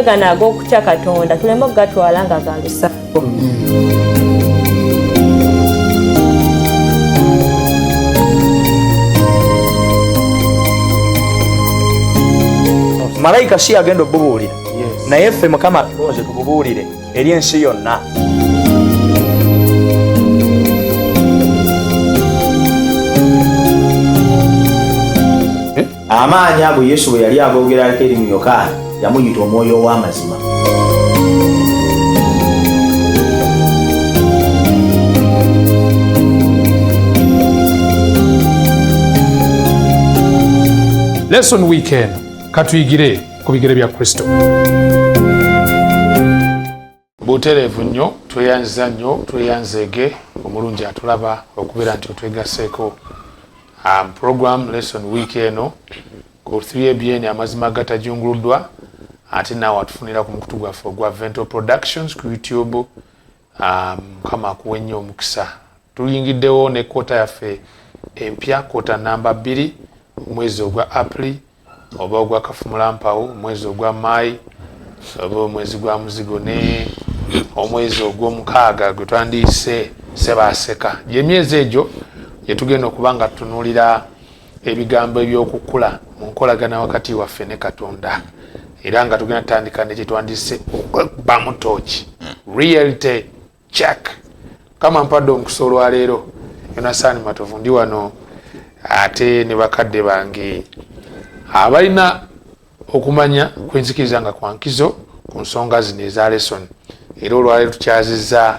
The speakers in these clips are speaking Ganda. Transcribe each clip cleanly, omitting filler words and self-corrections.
Tuyige gano ag'okutya Katonda, tuleme okugatwala nga ga lusango. Malayika si yagenda obubuulira, naye ffe Mukama atulonze tububuulire eri ensi yonna. Amaanyi ago Yesu bwe yali agoogerako eri mu Yokaana, yamuyita omwoyo ow'amazima. Lesson weekend katuyigire ku bigere bya Kristo. Butereevu nnyo, tweyanziza nnyo, tweyanzeege omulungi atulaba okubeera nti otwegasseeko program lesson week eno ku 3ABN amazima agatajunguluddwa, ate naawe atufunira ku mukutu gwaffe ogwa Vento Productions ku YouTube. Mukama akuwe nnyo omukisa. Tuyingiddewo ne kwota yaffe empya, kwota namba 2, omwezi ogwa April oba ogwa Kafumulampawu, omwezi ogwa Maayi oba omwezi gwa Muzigo, ne omwezi ogw'omukaaga gwe twandiyise Ssebaaseka. Gy'emyezi egyo gye tugenda okuba nga tutunuulira ebigambo eby'okukula mu nkolagana wakati waffe ne Katonda, era nga tugenda tutandika ne kye twandiyise okubamu tooki, reality check. Kama mpadde omukisa olwaleero, Yonasaani Matovu ndi wano ate ne bakadde bange abalina okumanya kwenzikiriza nga kwa nkizo ku nsonga zino eza lesson. Era olwaleero tukyazizza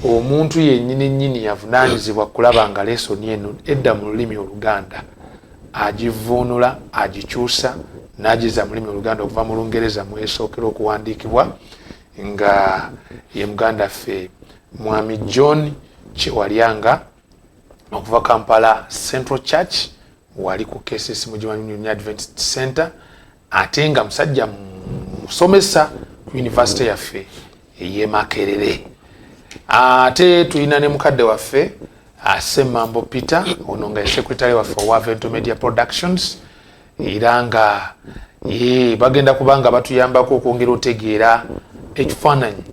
omuntu yennyini nnyini yavunaanyizibwa kulaba nga lesson eno edda mu lulimi Oluganda, agivvuunula, agikyusa n'agizza mu lulimi Oluganda okuva mu Lungereza mwesookera okuwandiikibwa, nga ye muganda ffe Mwami John Kyewalyanga okuva Kampala Central Church, wali ku KCC Mugiwani Union Adventist Center, ate nga musajja musomesa ku university yaffe ey'e Makerere. Ate tulina ne mukadde waffe Ssemambo Peter, ono nga ye secretary waffe owa Vento Media Productions, era nga bagenda kubanga batuyambako okwongera otegeera ekifaananyi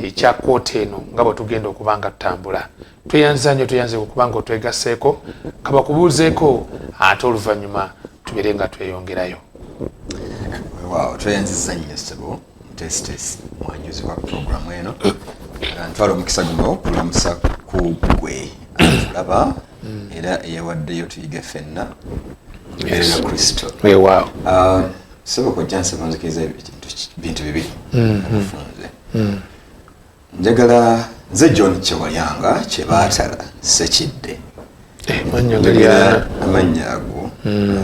ekya kkooti eno nga bwe tugenda okuba nga tutambula. Tweyanza nnyo, tweyanze okuba nga otwegasseeko, kabakubuuzeeko ate oluvannyuma tubeere nga tweyongerayo. Weewaawo, tweyanzizza nnyo ssebo Mutesitesi, mwanjuzi wa puroguramu eno. Ntwala omukisa guno okulamusa ku ggwe atulaba era eyawaddeyo tuyige ffenna era Kristo. Weewaawo. Ssebo kojja, nsaba nzikiriza bintu bibiri mufunze. Njagala nze John Kyewalyanga Kyebaatala Ssekidde. Njagala amannya ago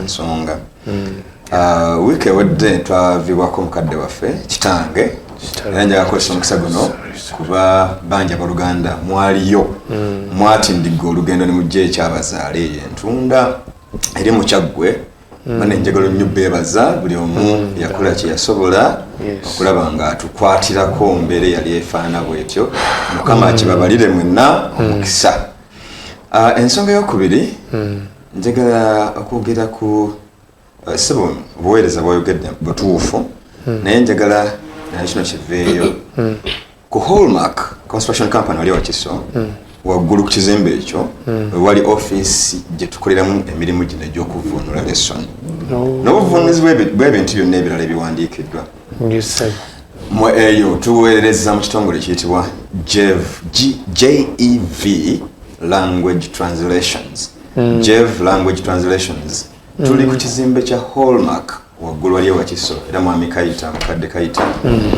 nsonga. Wiiki ewedde twavibwako mukadde waffe kitange, era njagala kukozesa omukisa guno kuba bangi abooluganda mwaliyo mwatindigga olugendo ne mujja ekyabazaala eyo entunda eri mu Kyaggwe. Bane njagala nnyo beebaza buli omu yakola kye yasobola okulaba nga atukwatirako mbeera eyali efaanana bwetyo. Mukama akibabalire mwenna omukisa. Ensonga eyokubiri, njagala okwogera ku ssebo obuweereza bwayogedde butuufu, naye njagala naye kino kiveeyo ku Hallmark Construction Company wali Wakiso, waggulu ku kizimbe ekyo wali ofiisi gye tukoleramu emirimu gino egy'okuvvuunula lesson n'obuvuunuzi bw'ebintu byonna ebirala ebiwandiikiddwa. Mu eyo tuweereza mu kitongole ekiyitibwa JEV Language Translations. JEV Language Translations, tuli ku kizimbe kya Hallmark waggulu wali Wakiso, era mwami Kayita, mukadde Kayita,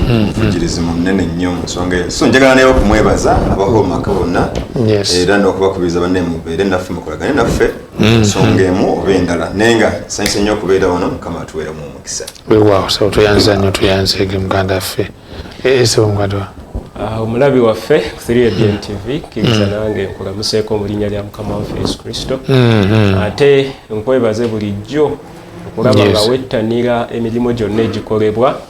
muvujjirizi munene nnyo mu nsonga eyo, so njagala naye okumwebaza aba Hallmark bonna era n'okubakubiriza banne mubeere naffe, mukolagane naffe nsonga emu oba endala, naye nga nsanyuse nnyo okubeera wano. Mukama atuweeremu omukisa. Weewaawo sebo, tweyanza nnyo, tweyanzeege muganda waffe. Sebo muganda wa Omulabi waffe 3ABN TV, kkiriza nange nkulamuseeko mu linnya lya Mukama waffe Yesu Kristo, ate nkwebaze bulijjo okulaba nga wettanira emirimu gyonna egikolebwa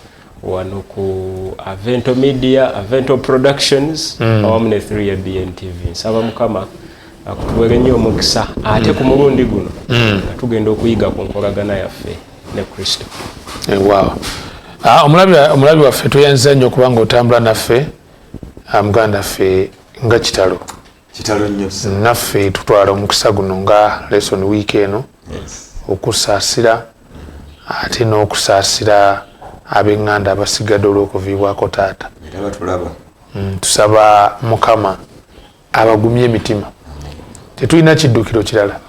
wano ku Avento Media, Avento Productions awamu ne 3ABN TV. Nsaba Mukama akutuwere nnyo omukisa, ate ku mulundi guno nga tugenda okuyiga ku nkolagana yaffe ne Kristo. Wow. Omulabi waffe, tweyanziza nnyo okubanga otambula naffe. Muganda ffe, nga kitalo. Kitalo nnyo. Naffe tutwala omukisa guno nga lesson week eno okusaasira, ate n'okusaasira ab'eŋŋanda abasigadde olw'okuviibwako taata. Era batulaba. Tusaba Mukama abagumye emitima. Tetulina kiddukiro kirala.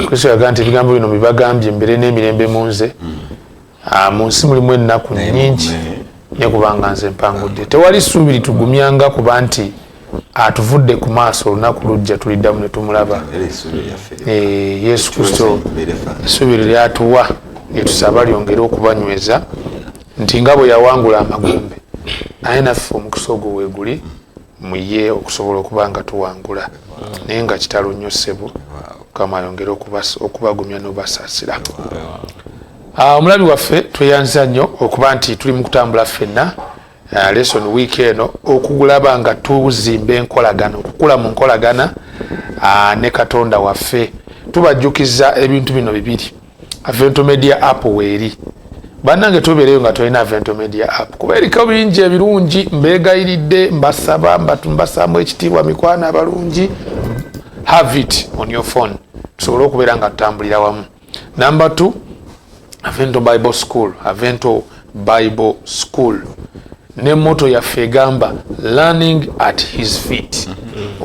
Kristo yagaa nti ebigambo bino bibagambye mbeere n'emirembe mu nze. Mu nsi mulimu ennaku nnyingi, naye kubanga nze mpangudde. Tewali ssuubi litugumyanga kuba nti atuvudde ku maaso. Olunaku lujja, tuliddamu ne tumulaba. Yesu Kristo essuubi lye lyatuwa, lyetusaba lyongere okubanyweza, nti nga bwe yawangula amagombe, naye naffe omukisa ogwo weeguli mu ye okusobola okuba nga tuwangula. Naye nga kitalo nnyo, ssebo. Mukama ayongere okubagumya n'obasaasira. Omulabi waffe, tweyanza nnyo okuba nti tuli mu kutambula ffenna lesson week eno, okulaba nga tuzimba enkolagana, okukula mu nkolagana ne Katonda waffe. Tubajjukiza ebintu bino bibiri: Avento Media app weeri. Bannange, tubeereyo nga tolina Avento Media app, kuba eriko bingi ebirungi. Mbeegayiridde, mbasaba, mbasaamu ekitiibwa, mikwano abalungi, have it on your phone tusobole okubeera nga tutambulira wamu. Number two, Avento Bible School. Avento Bible School ne motto yaffe egamba "Learning at his feet",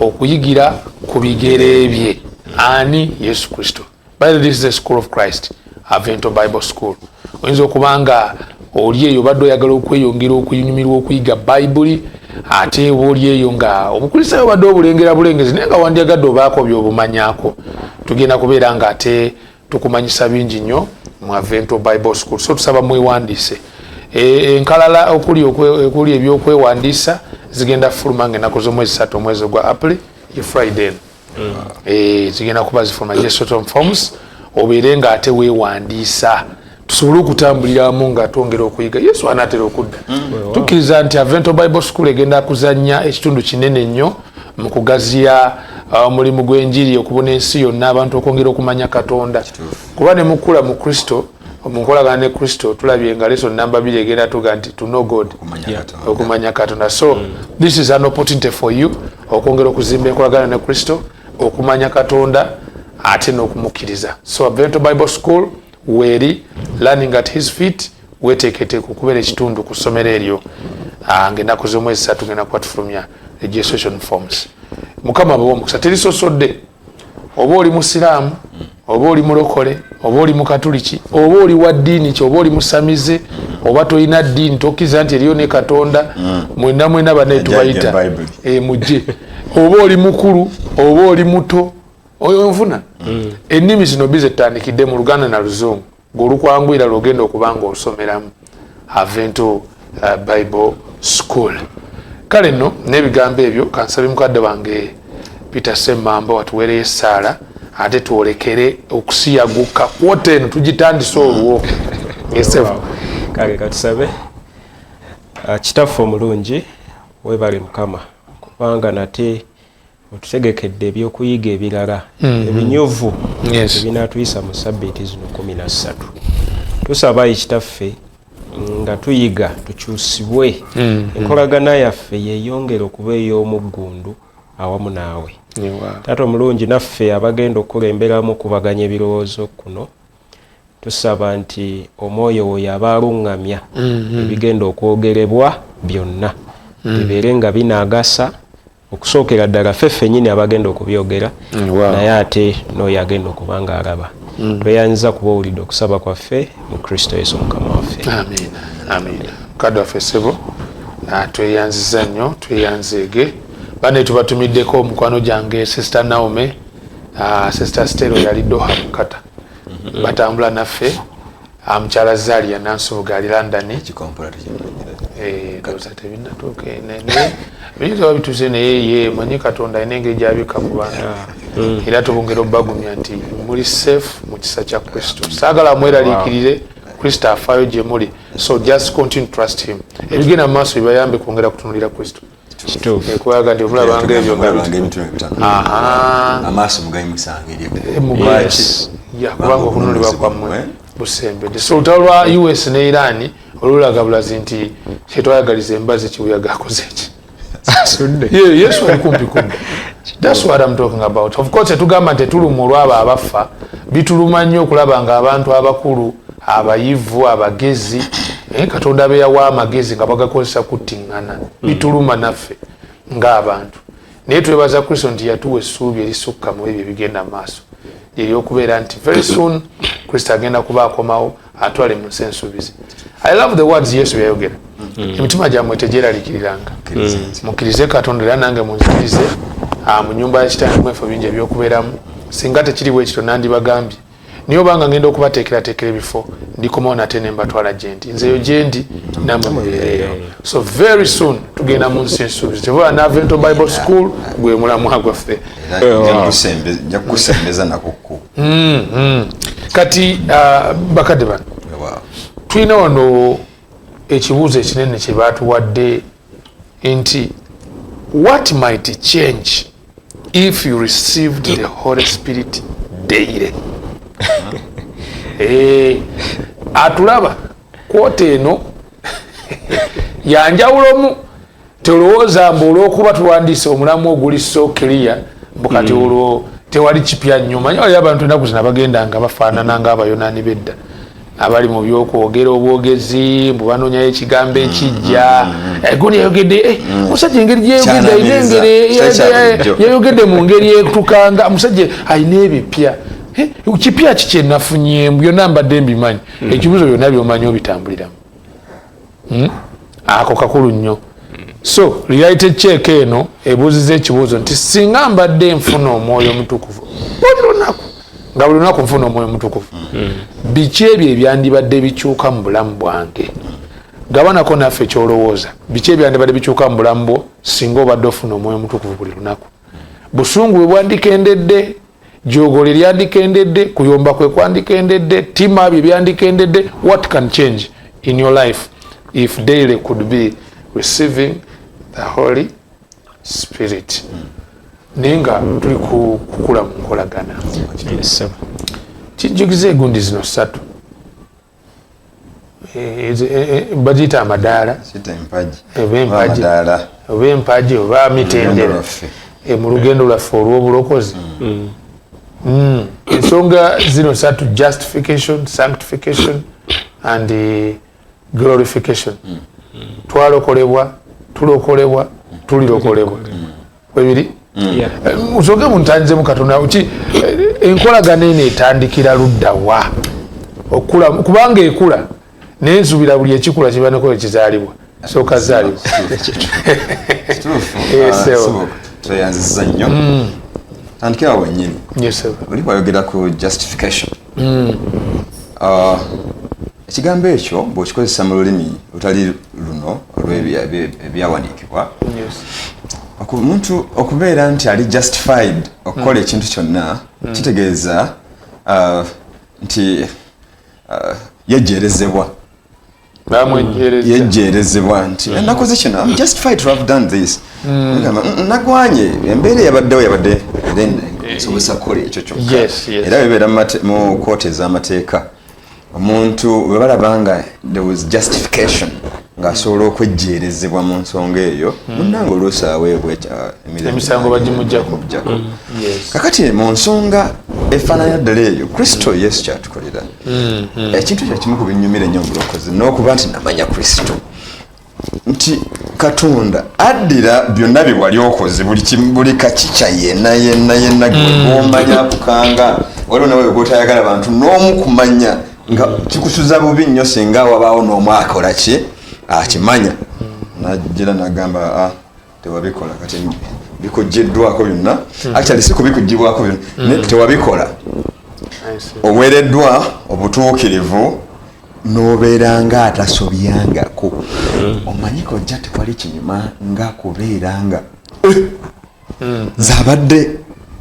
okuyigira ku bigere bye. Ani? Yesu Kristo. By the way, this is the school of Christ, Avento Bible School. Oyinza okuba nga oli eyo obadde oyagala okweyongera okunyumirwa okuyiga Bayibuli, ate oba oli eyo nga obukristaayo obadde obulengera bulengezi, naye nga wandyagadde obaako byobumanyako, tugenda kubeera nga ate tukumanyisa bingi nnyo mu Avento Bible School. So tusaba mwewandiise. Enkalala okuli ebyokwewandiisa zigenda fuluma nga ennaku z'omwezi 3 omwezi ogwa April, ye Friday eno. Zigenda kuba zifuluma, registration forms, obeere nga ate weewandiisa tusobole okutambuliramu nga twongera okuyiga. Yesu anaatera okudda. Tukkiriza nti Avento Bible School egenda kuzanya ekitundu kinene nnyo mu kugaziya omulimu gw'enjiri okubuna ensi yonna, abantu okwongera okumanya Katonda. Kuba ne mukula mu Kristo, mu nkolagana ne Kristo, tulabye nga lesson namba 2 egenda tuga nti to know God, okumanya Katonda. So this is an opportunity for you okwongera okuzimba enkolagana ne Kristo, okumanya Katonda ate n'okumukkiriza. So Avento Bible School weeri, learning at his feet. Weteeketeeke okubeera ekitundu ku ssomero eryo. Ng'ennaku z'omwezi 3 genda kuba tufulumya registration forms. Mukama bawa omukisa. Terisosodde oba oli musiraamu, oba oli mulokole, oba oli mukatuliki, oba oli wa ddiini ki, oba oli musamize, oba tolina ddiini, tokkiriza nti eriyo ne Katonda, mwenna mwena banaye tubayita mujje. Oba oli mukulu, oba oli muto, oyo nfuna ennimi zino bi zetutandikidde mu Luganda na Luzungu, ng'olukwanguyira lwogenda okuba nga osomeramu Avento Bible School. Kale nno n'ebigambo ebyo, kansabe mukadde wange Peter Semmambo watuweereyo essaala, ate twolekere okusiyaguka kwota eno tugitandise olwo. Kale katusabe. Kitaffe omulungi, webale Mukama kubanga nate otutegekedde ebyokuyiga ebirala ebinyuvu ebinaatuyisa mu sabbiiti zino 13. Tusaba, ayi Kitaffe, nga tuyiga tukyusibwe, enkolagana yaffe yeyongere okuba ey'omuggundu awamu naawe. Taata omulungi, naffe abagenda okukulemberamu okubaganya ebirowoozo kuno, tusaba nti omwoyo wo yaba aluŋŋamya ebigenda okwogerebwa byonna, bibeere nga binaagasa okusookera ddala ffe ffennyini abagenda okubyogera, naye ate n'oyo agenda okuba nga alaba. Tweyanziza kuba owulidde okusaba kwaffe mu Kristo Yesu Mukama waffe. Amiina, amiina. Mukadde waffe ssebo, tweyanziza nnyo, tweyanzeege. Bane tubatumiddeko mukwano gyange Sister Naome, Sister Stero yali Doha mukata, batambula naffe. Mukyala Zalia Nansubuga ali London. Ndowooza tebinatuuka, naye biyinza oba bituuse, naye ye manyi Katonda alina engeri gyabikka ku bantu. Era tubongera obagumya nti muli safe mu kisa kya Kristo. Saagala mweraliikirire, Kristo afaayo gye muli. So just continue to trust him. Ebigenda mu maaso bibayambe kwongera kutunulira Kristo. Kubanga nti omulabanga ebyo nga amaaso mugayimusanga eri Mugaki, kubanga okununulibwa kwammwe busembedde. So olutalo lwa US ne Iran Olulaga bulazi nti kyetwayagaliza embazi kibuyaga akoze ki? Yesu ali kumpi kudda. That's what I'm talking about. Of course tetugamba nti tetulumwa olw'abo abafa, bituluma nnyo okulaba nga abantu abakulu, abayivu, abagezi, Katonda be yawa amagezi nga bagakozesa kuttiŋŋana, bituluma naffe ng'abantu. Naye twebaza Kristo nti yatuwa essuubi erisukka mu ebyo ebigenda mu maaso, ery'okubeera nti very soon Kristo agenda kuba akomawo atwale mu nsi ensuubizi. I love the words Yesu yayogera, emitima gyammwe tegyeraliikiriranga, mukkirize Katonda era nange munzikirize. Mu nyumba ya kitange mu ebifo bingi ebyokubeeramu, singa tekiri bwe kityo nandibagambye, naye obanga ngenda okubateekerateekera ebifo, ndikomawo nate ne mbatwala gye ndi, nzeyo gye ndi nammwe mubeereyo. So very soon tugenda mu nsi ensuubizi. Tebula Navento Bible School gwe mulamwa gwaffe. Nja kukusembeza nako. Kati bakadde bano, tulina wano ekibuuzo ekinene kye baatuwadde nti, what might change if you received the Holy Spirit daily? Atulaba kwota eno yanjawulomu, telowooza mbu olwokuba tuwandiise omulamu oguli so clear mbu kati olwo tewali kipya nnyo. Manyi waliyo abantu ennaku zino abagenda nga bafaanana ng'Abayonaani b'edda abali mu byokwogera obwogezi, mbu banoonyayo ekigambo ekijja. Gundi yayogedde, musajja engeri gyeyogedde alina engeri yayogedde mu ngeri etukanga, musajja alina ebipya. Kipya ki kyenafunyemu? Byonna mbadde mbimanyi. Ekibuzo, byonna byomanyi obitambuliramu? Ako kakulu nnyo. So reality check eno ebuuziza ekibuuzo nti singa mbadde nfuna Omwoyo Omutukuvu buli lunaku, nga buli lunaku nfuna Omwoyo Omutukuvu, biki ebyo ebyandibadde bikyuka mu bulamu bwange? Gabanako naffe kyolowooza, biki ebyandibadde bikyuka mu bulamu bwo singa obadde ofuna Omwoyo Omutukuvu buli lunaku? Busungu bwe bwandikendedde, jogole lyandikendedde, kuyomba kwe kwandikendedde, tima bye byandikendedde? What can change in your life if daily could be receiving the Holy Spirit? Naye nga tuli kukula mu nkolagana, kijjukiza egundi zino ssatu, bagiyita amadaala, oba empagi oba mitendera mu lugendo lwaffe olw'obulokozi. Ensonga zino satu, justification, sanctification and glorification. Twalokolebwa, tulokolebwa, tulirokolebwa. Webiri musooke muntanzemu katonda ki enkolagano eno etandikira luddawa okula? Kubanga ekula, naye nsuubira buli ekikula kiba neko ekizaalibwa, sooka zaalibwa. Tweyanziza nnyo. Tandikira wennyini oli bwayogera ku justification. Ekigambo ekyo bw'okikozesa mu lulimi olutali luno olw'ebyawandiikibwa, omuntu okubeera nti ali justified okukola ekintu kyonna, kitegeeza nti yejjerezebwa. Yejjerezebwa nti nakoze kino, I'm justified to have done this. Agamba, nagwanye embeera eyabaddewo yabadde nsobozesa kukola ekyo kyokka." Era bibeera mu kooti ez'amateeka, omuntu bwe balaba nga there was justification ng'asobola okwejjeerezebwa mu nsonga eyo, munnange oluusi aweebwa emirembe. Emisango bagimuggyako. Bagimuggyako. Kakati mu nsonga efaananira ddala eyo, Kristo Yesu kyatukolera, ekintu ekyo kimu ku binyumira ennyo mu bulokozi n'okuba nti namanya Kristo, nti Katonda addira byonna bye wali okoze, buli kakica yenna yenna yenna gwe gwomanya akukanga, waliwo nawe gwotayagala bantu n'omu kumanya nga kikusuza bubi nnyo singa wabaawo n'omu akola ki akimanya, najjira nagamba, "Ah, tewabikola, kati bikuggiddwako byonna." Actually si kubikugibwako byonna, naye tewabikola, oweereddwa obutuukirivu n'obeera nga atasobyangako. Omanyi kojja, tewali kinyuma nga kubeera nga zabadde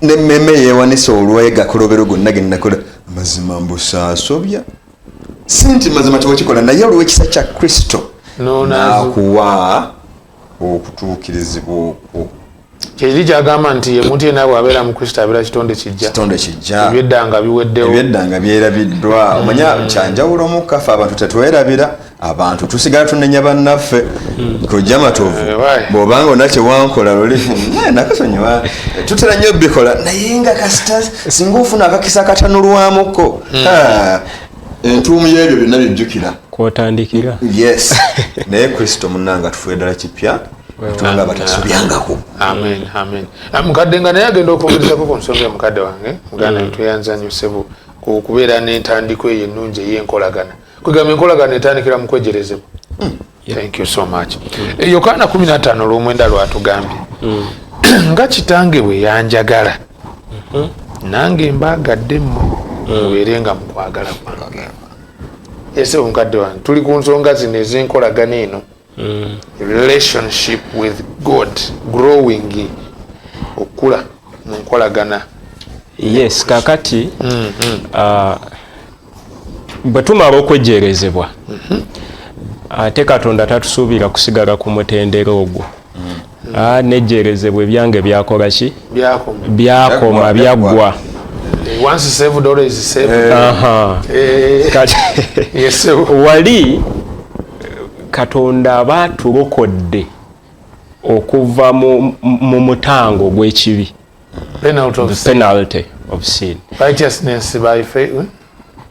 nemmeme yeewanisa olwegakolobero gonna genakola, mazima mbusaasobya, si nti mazima tewakikola, naye olw'ekisa kya Kristo N'onaazo. n'akuwa okutuukirizibwa okwo. Kyekiri kyagamba nti ye muntu yenna bw'abeera mu Kristo abeera kitonde kijja. Kitonde kijja. Ebyedda nga biweddewo. Ebyedda nga byerabiddwa. Omanya kyanjawulo mu kafe abantu tetwerabira, abantu tusigala tunenya bannaffe. Kojja Matovu, bw'obanga olina kye wankola luli, nakasonyiwa. Tutera nnyo bikola, naye nga kasita singa ofuna akakisa akatanulwamuko. Entuumu y'ebyo byonna byojjukira. Kw'otandikira. Yes. Naye Kristo munnange atufuule ddala kipya. Tubanga batasobyangako. Amen, amen. Mukadde nga naye agenda okwongerezako ku nsonga ya mukadde wange, muganda mm. Tweyanza nnyo ssebo ku kubeera n'entandikwa eyo ennungi ey'enkolagana. Kwegamba enkolagana etandikira mu kwejerezebwa. Thank you so much. Yokaana 15 olw'omwenda lwatugambye. Nga kitange bwe yanjagala, nange mbaagadde mmwe, mubeerenga mu kwagala kwange. Ese omukadde wange, tuli ku nsonga zino ez'enkolagana eno. Relationship with God, growing, okula mu nkolagana. Yes, kakati bwe tumala okwejerezebwa, ate Katonda tatusuubira kusigala ku mutendera ogwo. Nejjerezebwa ebyange byakola ki? Byakoma, byaggwa. Once saved, always saved. Kati wali Katonda aba atulokodde okuva mu mutango gw'ekibi. Penalty of sin. Penalty of sin. Righteousness by faith.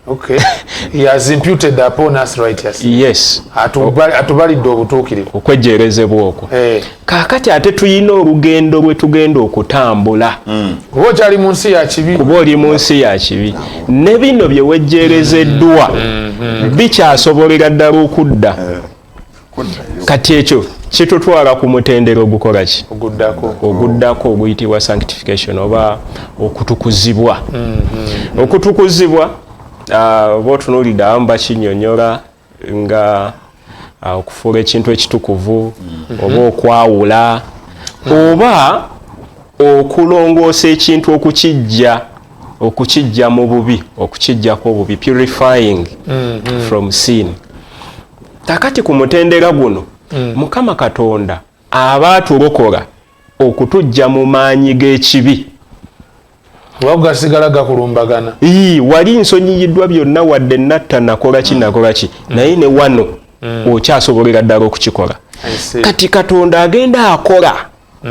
Okay. He has imputed upon us righteousness. Yes. Atubalidde obutuukirivu. Okwejerezebwa okwo. Kaakati ate tulina olugendo lwe tugenda okutambula. Kuba okyali mu nsi ya kibi. Kuba oli mu nsi ya kibi. Ne bino bye wejjerezeddwa bikyasobolera ddala okudda. Kati ekyo kitutwala ku mutendera ogukola ki? Oguddako. Oguddako oguyitibwa sanctification oba okutukuzibwa. Okutukuzibwa oba otunuulidde abamu bakinnyonnyola nga okufuula ekintu ekitukuvu, oba okwawula, oba okulongoosa ekintu okukijja mu bubi, okukijjako obubi, purifying from sin. Kakati ku mutendera guno, Mukama Katonda aba atulokola okutujja mu maanyi g'ekibi. Kuba gasigala gakulumbagana. Wali nsonyiyiddwa byonna wadde natta nakola ki nakola ki, naye ne wano okyasobolera ddala okukikola. Kati Katonda agenda akola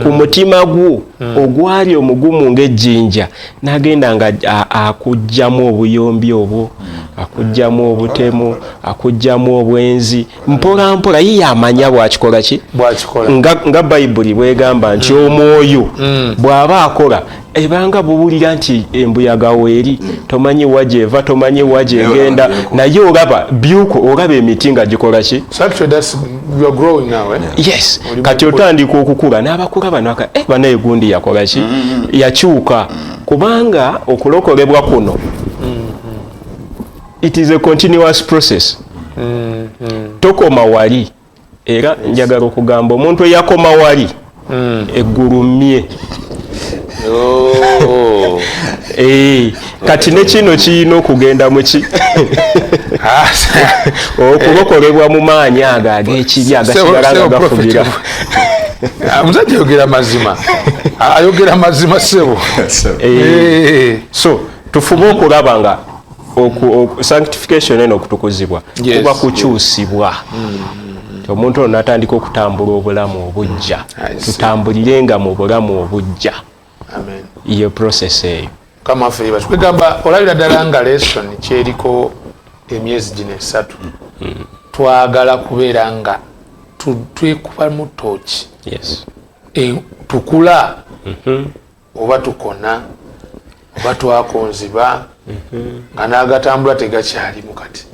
ku mutima gwo ogwali omugumu ng'ejjinja, n'agenda nga akuggyamu obuyombi obwo, akuggyamu obutemu, akuggyamu obwenzi, mpola mpola. Ye yamanya bw'akikola ki, nga Bayibuli bwegamba nti omwoyo bw'aba akola ebanga buwulira nti embuyaga weeri, tomanyi wa gyeva, tomanyi wa gyegenda, naye olaba byuko, olaba emiti nga gikola ki. Yes, kati otandika okukula n'abakulaba naka banaye gundi yakola ki, yakyuka. Kubanga okulokolebwa kuno it is a continuous process. Tokoma wali. Era njagala okugamba omuntu eyakoma wali eggulu mmye. Kati ne kino kirina okugenda muki okulokolebwa mu maanyi ago ag'ekibi agasigala nga gafugira. Omusajja ayogera mazima, ayogera mazima ssebo. So tufube okulaba nga sanctification eno, okutukuzibwa, kuba kukyusibwa. Omuntu ono natandika okutambula obulamu obujja, tutambulirenga mu bulamu obujja. Iyo process eyo. Mukama waffe yeebazibwe. Kwegamba olabira ddala nga lesson kyeriko emyezi gino esatu, twagala kubeera nga twekubamu tooki. Tukula oba tukona oba twakonziba nga n'agatambula tegakyalimu kati.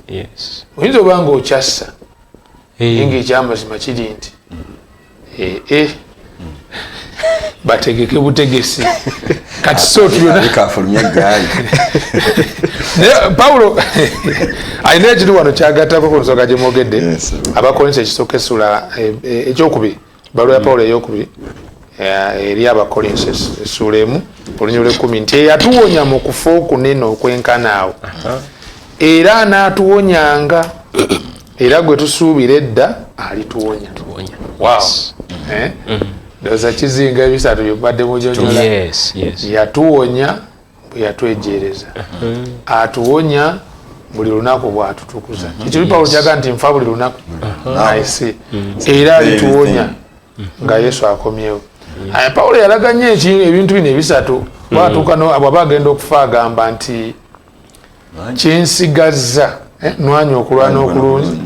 Oyinza oba nga okyassa, naye ng'ekyamazima kiri nti bategeke butegesi. Kati so kafulumya eggaali. Naye Pawulo alina ekintu wano kyagattako ku nsonga gye mwogedde. Abakolinso ekisooka essula ekyokubiri, baluwa ya Pawulo eyokubiri eri Abakolinso essuula 1 olunyiriri lw'ekumi, nti eyatuwonya mu kufa okunene okwenkana awo, era anaatuwonyanga, era gwe tusuubira edda alituwonya. Wow. Ndowooza kizinga ebisatu byobadde munyonyola. Yatuwonya bwe yatwejeereza, atuwonya buli lunaku bw'atutukuza. Kikiri Pawulo kyaga nti nfa buli lunaku. I see. Era alituwonya nga Yesu akomyewo. Pawulo yalaga nnyo ebintu bino ebisatu. Bwatuuka bw'aba agenda okufa agamba nti kyensigazza nwanya okulwana okulungi.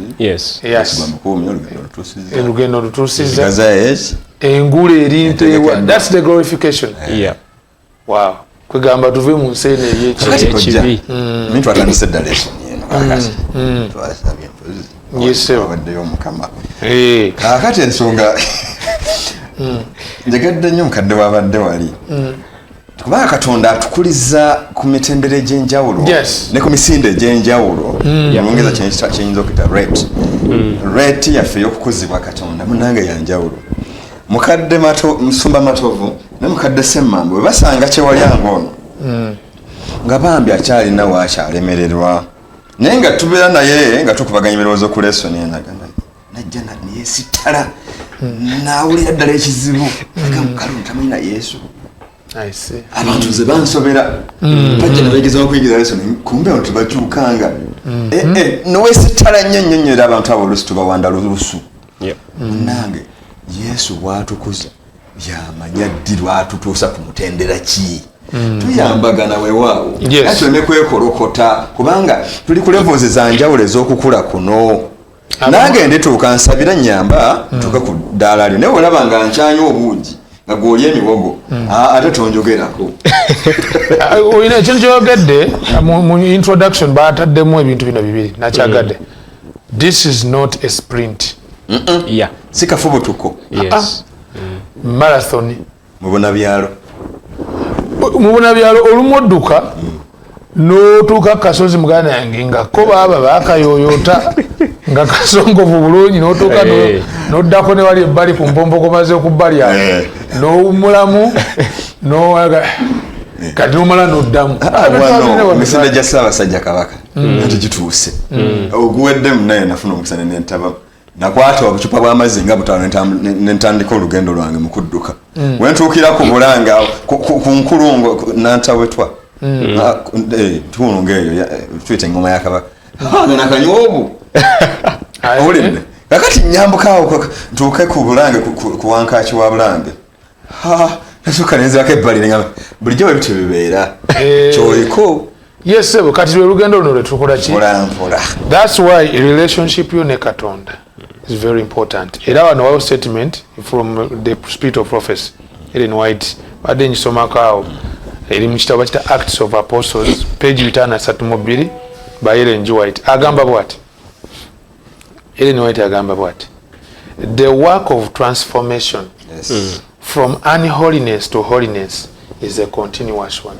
Olugendo olutuusizza. Engule erinteewa. That's the glorification. Wow. Kwegamba tuve mu nsi eno ey'ekibi. Twatandise eddala esoni eno kaakati. Twasabye empozi. Abaddeyo Mukama. Kaakati ensonga njagadde nnyo mukadde wabadde wali. Kubanga Katonda atukuliza ku mitendera egy'enjawulo ne ku misinde egy'enjawulo. Mu Lungereza kiyinza okuyita rate. Rate yaffe ey'okukuzibwa Katonda munnange ya njawulo. Mukadde Musumba Matovu ne mukadde Semmambo bwe basanga Kyewalyanga ono nga bambi akyalina waakyalemererwa, naye nga tubeera naye nga tukubaganya ebirowoozo ku lesoni eno, agamba najja neyesittala naawulira ddala ekizibu, agamba kale tamanyi na Yesu. Abantu nze bansobera bajja ne beegezaako okuyigiriza lesoni, kumbe abantu tebakyukanga. Nowesittala nnyo nnyo nnyo, era abantu abo oluusi tubawanda lusu. Munnange Yesu bw'atukuza yamanya ddi lwatutuusa ku mutendera ki. Tuyambagana weewaawo, naye tuleme kwekolokota kubanga tuli ku levels za njawulo ez'okukula kuno. Nange ndituuka nsabira nnyamba ntuuke ku ddaala lyo, naye olaba nga nkyanywa obuugi nga gw'oli emiwogo, ate tonjogerako. Olina ekintu kyoyogedde mu introduction, bataddemu ebintu bino bibiri nakyagadde. This is not a sprint. Si kafubutuko. Marathon. Mubona byalo. Mubona byalo olumu odduka n'otuuka kasozi muganda yange nga ko baaba baakayoyoota nga kasongovu bulungi, n'otuuka n'oddako ne wali ebbali ku mpompogoma z'oku bbali awo n'owummulamu kati n'omala n'oddamu. Emisinde gya Ssaabasajja Kabaka nti gituuse oguwedde munaye nafuna omukisa nentaba nakwata obucupa bw'amazzi nga butaano nentandika olugendo lwange mu kudduka. Wentuukira ku Bulange ku nkulungo Nantawetwa, nkulungo eyo tuyita engoma ya Kabaka, nga nakanywa obu owulidde. Kakati nyambukaawo ntuuke ku Bulange ku wankaaki wa Bulange, nasooka nenzirako ebbali nengamba bulijjo bwe bityo bibeera kyoliko. Yes sebo, kati lwe lugendo luno lwetukola ki? Mpola. That's why relationship yo ne Katonda is very important. Era wano waliwo statement from the Spirit of Prophecy, Ellen White, badde ngisomako awo, eri mu kitabo bakita Acts of Apostles, page 532 by Ellen G White. Agamba bwati, Ellen White agamba bwati, "The work of transformation from unholiness to holiness is a continuous one."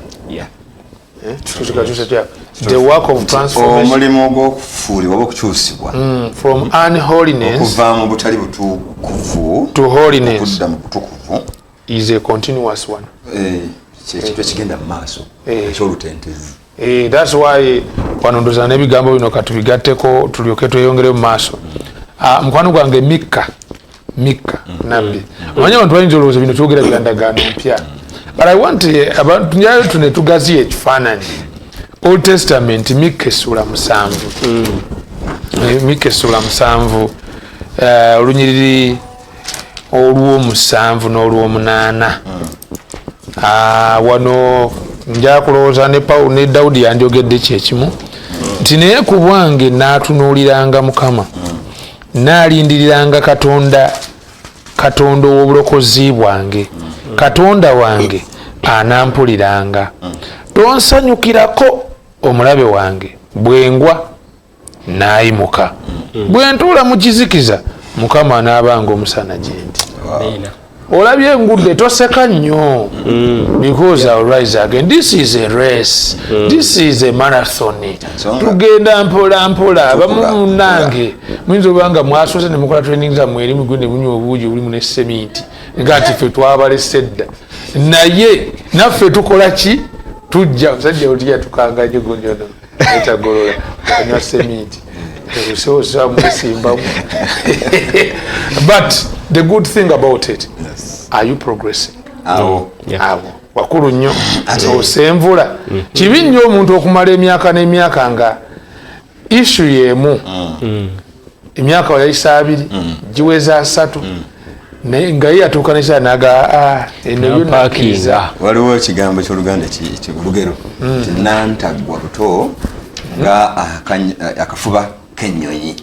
The work of transformation, omulimu gw'okufuulibwa oba okukyusibwa from unholiness okuva mu butali butukuvu to holiness okudda mu butukuvu is a continuous one. Kyekintu ekigenda mu maaso ekyolutentezi. That's why wano ndoza n'ebigambo bino katubigatteko tulyoke tweyongere mu maaso. Mukwano gwange Mikka, Mikka nabbi, omanyi abantu bayinza olowooza bino twogera bya ndagaano mpya, but I want abantu njayo tune tugaziye ekifaananyi. Old Testament, Mikka essula 7. Mikka essula 7, olunyiriri olw'omusanvu n'olw'omunaana. Wano nja kulowooza ne Pawulo ne Dawudi yandyogedde kyekimu nti naye ku bwange naatunuuliranga Mukama, naalindiriranga Katonda, Katonda ow'obulokozi bwange, Katonda wange anampuliranga. Tonsanyukirako omulabe wange bwengwa n'ayimuka. Bwe ntuula mu kizikiza, Mukama anaabanga omusana gye ndi. Olabye engudde, toseka nnyo, because I'll rise again. This is a race, this is a marathon. Tugenda mpola mpola. Abamu munange muyinza oba nga mwasoose ne mukola training zammwe eri mugwe ne munywa obuugi obulimu ne seminti nga nti ffe twabalese dda, naye naffe tukola ki? Tujja. Omusajja otya tukanganye gunjono etagolola anywa seminti osimbamu. But the good thing about it, Are you progressing? Awo. Awo wakulu nnyo osenvula. Kibi nnyo omuntu okumala emyaka n'emyaka nga issue y'emu. Emyaka wayayisa 2, giweza 3. Naye nga ye atuuka n'ekiseera n'aga, eno yo nakkiriza. Waliwo ekigambo ky'Oluganda olugero nti nantaggwa buto nga akafuba k'ennyonyi.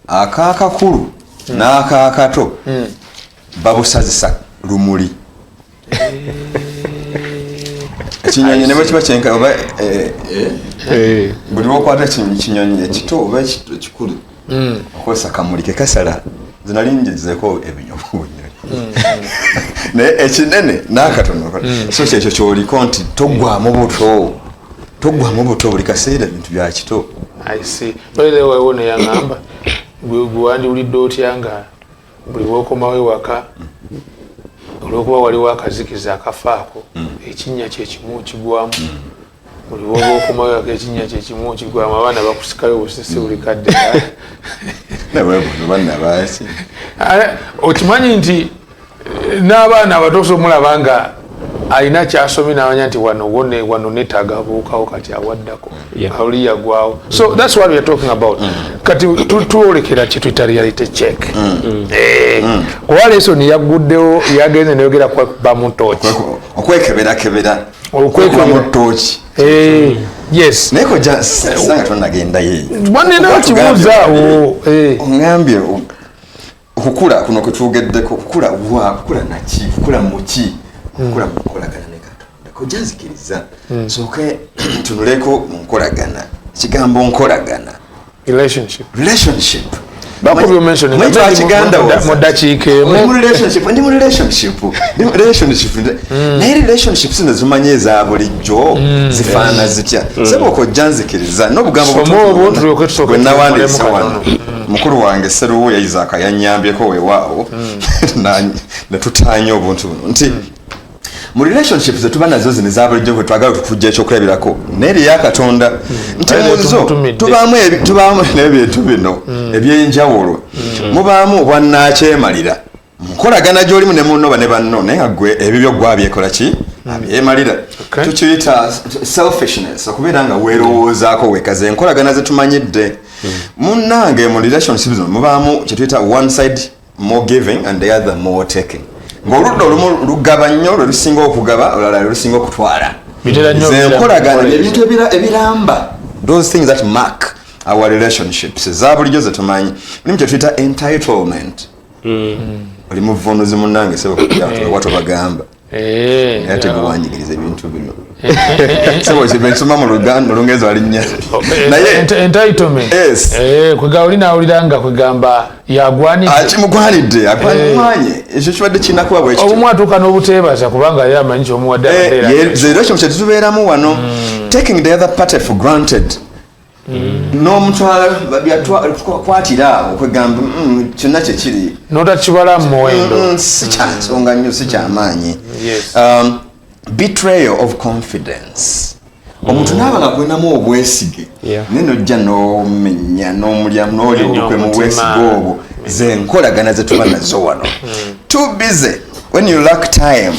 Akaakakulu n'akaakato babusazisa lumuli. Ekinyonyi ne bwe kiba kyenkana oba buli lw'okwata kinyonyi ekito oba ekikulu okozesa kamuli ke kasala. Nze nali njezeeko ebinyobunyonyi naye ekinene n'akatono. So kyekyo ky'oliko nti toggwamu buto, toggwamu buto buli kaseera bintu bya kito. I see. By the way, wano yaŋŋamba gwe wandiwulidde otya nga buli lw'okomawo ewaka olw'okuba waliwo akazikiza akafaako ekinnya kye kimu kigwamu. Buli lw'oba okomawo ewaka ekinnya kye kimu kigwamu, abaana bakusikayo obusisi buli kadde. Okimanyi nti n'abaana abato omulaba nga alina kyasomye n'amanya nti wano wone wano neetaaga abuukawo kati awaddako awuli yagwawo. So that's what we are talking about. Kati tuwolekera kye tuyita reality check. Kuba lesson yagguddewo yagenze neyogera kwekuba mu ttooki. Okwekeberakebera. Okwekuba mu ttooki. Yes. Naye kojja sanga tonnagendayo. Wanena kibuuza awo. Oŋŋambye okukula kuno kwe twogeddeko, kukula wa, kukula naki, kukula muki, kukula mu nkolagana ne Katonda. Kojja nzikiriza nsooke tunuleko mu nkolagana. Ekigambo nkolagana. Relationship. Relationship. Mu ddakiika emu. Ndi mu relationship. Ndi mu relationship. Naye relationship zino zimanyi eza bulijjo zifaanana zitya. Sebo kojja nzikiriza n'obugambo bwe nawandiise wano. Mukulu wange Sseruwu Isaac yannyambyeko weewaawo ne tutaanya obuntu buno nti mu relationships zetuba nazo zino eza bulijjo bwe twagala tukujja ekyokulabirako naye eya Katonda nti muzo tubaamu n'ebintu bino ebyenjawulo. Mubaamu obwannakyemalira nkolagana gy'olimu ne munno ne banno naye gwe ebibyo gwabyekola ki abyemalira. Tukiyita selfishness, okubeera nga weerowoozaako wekaze. Enkolagana zetumanyidde munnange mu relationships zino mubaamu kye tuyita one side more giving and the other more taking. Ng'oludda olumu lugaba nnyo lwe lusinga okugaba, olulala lwe lusinga okutwala. Enkolagana ebintu ebiramba, those things that mark our relationships eza bulijjo ze tumanyi. Mulimu kye tuyita entitlement. Oli muvunuzi munnange sebo kujja tobagamba. Era teguwanjigiriza ebintu bino. Sebo nsoma mu Lungereza walinnya. Naye entitlement. Yes. Kwegamba oli n'awulira nga kwegamba yagwanidde. Akimugwanidde, agwanimwanye. Ekyo kibadde kirina kuba bwe kityo. Obumu atuuka n'obuteebaza kubanga ye amanyi ky'omuwadde abeera. Ze relationship tubeeramu wano. Taking the other party for granted. N'omutwala kwatira awo kwegamba kyonna kye kiri. N'otakibala mu muwendo. Si kya nsonga nnyo, si kya maanyi. Betrayal of confidence. Omuntu n'aba nga kulinamu obwesige naye n'ojja n'omenya n'omulyamu n'olya olukwe mu bwesige obwo. Ze nkolagana ze tuba nazo wano. Too busy when you lack time.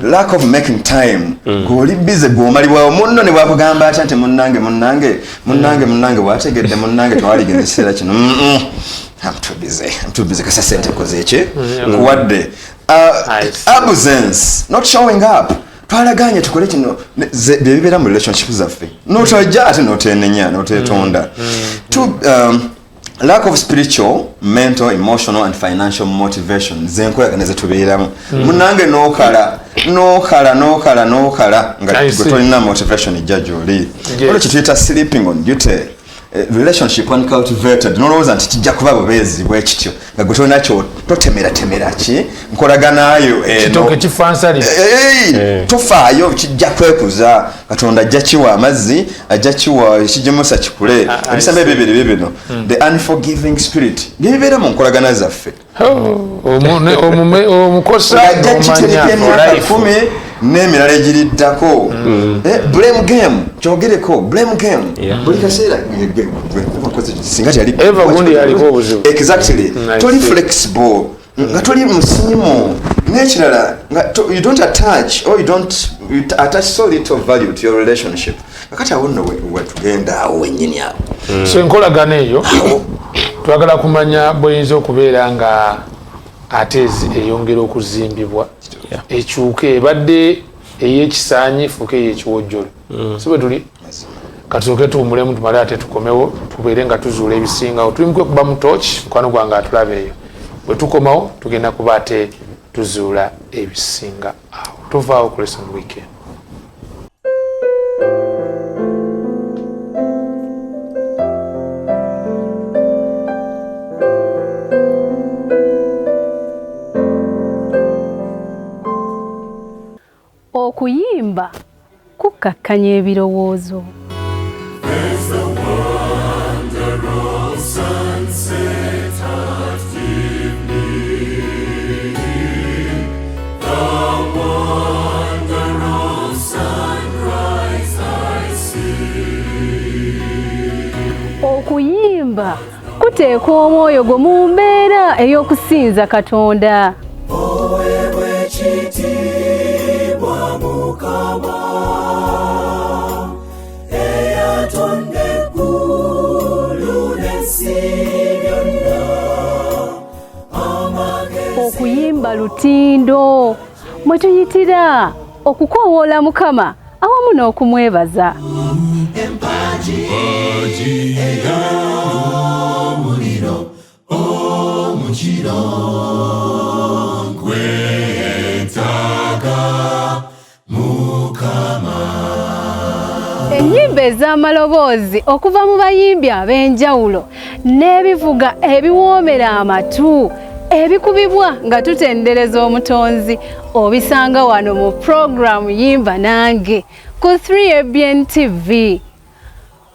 Lack of making time. Gw'oli busy gw'omalibwawo munno ne bwakugamba atya nti munnange munnange munnange munnange bw'ategedde munnange tewaligenza ekiseera kino. I'm too busy. I'm too busy. Kasa sente nkoze ki? Nkuwadde. Absence, not showing up. Twalaganye tukole kino bye bibeera mu relationship zaffe. N'otojja ate n'oteenenya n'oteetonda. Lack of spiritual, mental, emotional and financial motivation. Ze nkolagana ze tubeeramu. Munnange n'okala n'okala n'okala n'okala nga gwe tolina motivation ejja gy'oli. Olwo kye tuyita sleeping on duty. Relationship uncultivated. N'olowooza nti kijja kuba bubeezi bwe kityo nga gwe tolina kyo totemeratemera ki nkolaganayo eno. Kitooke kifansalira. Tofaayo kijja kwekuza. Katonda ajja kiwa amazzi, ajja kiwa ekigimusa kikule. Ebisambo ebibiri bibino. The unforgiving spirit bye bibeera mu nkolagana zaffe. Omukosa Ng'ajja kitereka emyaka 10 n'emirala egiriddako. Blame game, kyogereko blame game. Buli kaseera singa teyali Eva gundi yaliko obuzibu. Exactly. Toli flexible. Nga toli musiimu. N'ekirala, nga you don't attach, or you don't, you attach so little value to your relationship. Kakati awo nno wetugenda awo wennyini awo. So enkolagana eyo twagala kumanya bweyinza okubeera nga ate eyongera okuzimbibwa, ekyuke ebadde ey'ekisaanyi efuuke ey'ekiwojjolo. Si bwe tuli? Katusooke tuwummulemu tumale ate tukomewo tubeere nga tuzuula ebisingawo. Tuli mu kwekuba mu torch, mukwano gwange atulaba eyo. Bwe tukomawo tugenda kuba ate tuzuula ebisinga awo. Tuvaawo ku Lesson Weekend. Okuyimba kukkakkanya ebirowoozo. Okuyimba kuteeka omwoyo gwo mu mbeera ey'okusinza Katonda. Okuyimba lutindo mwe tuyitira okukoowoola Mukama awamu n'okumwebaza. Ennyimba ez'amaloboozi okuva mu bayimbi ab'enjawulo n'ebivuga ebiwoomera amatu ebikubibwa nga tutendereza Omutonzi obisanga wano mu pulogulaamu Yimba Nange ku 3ABN TV.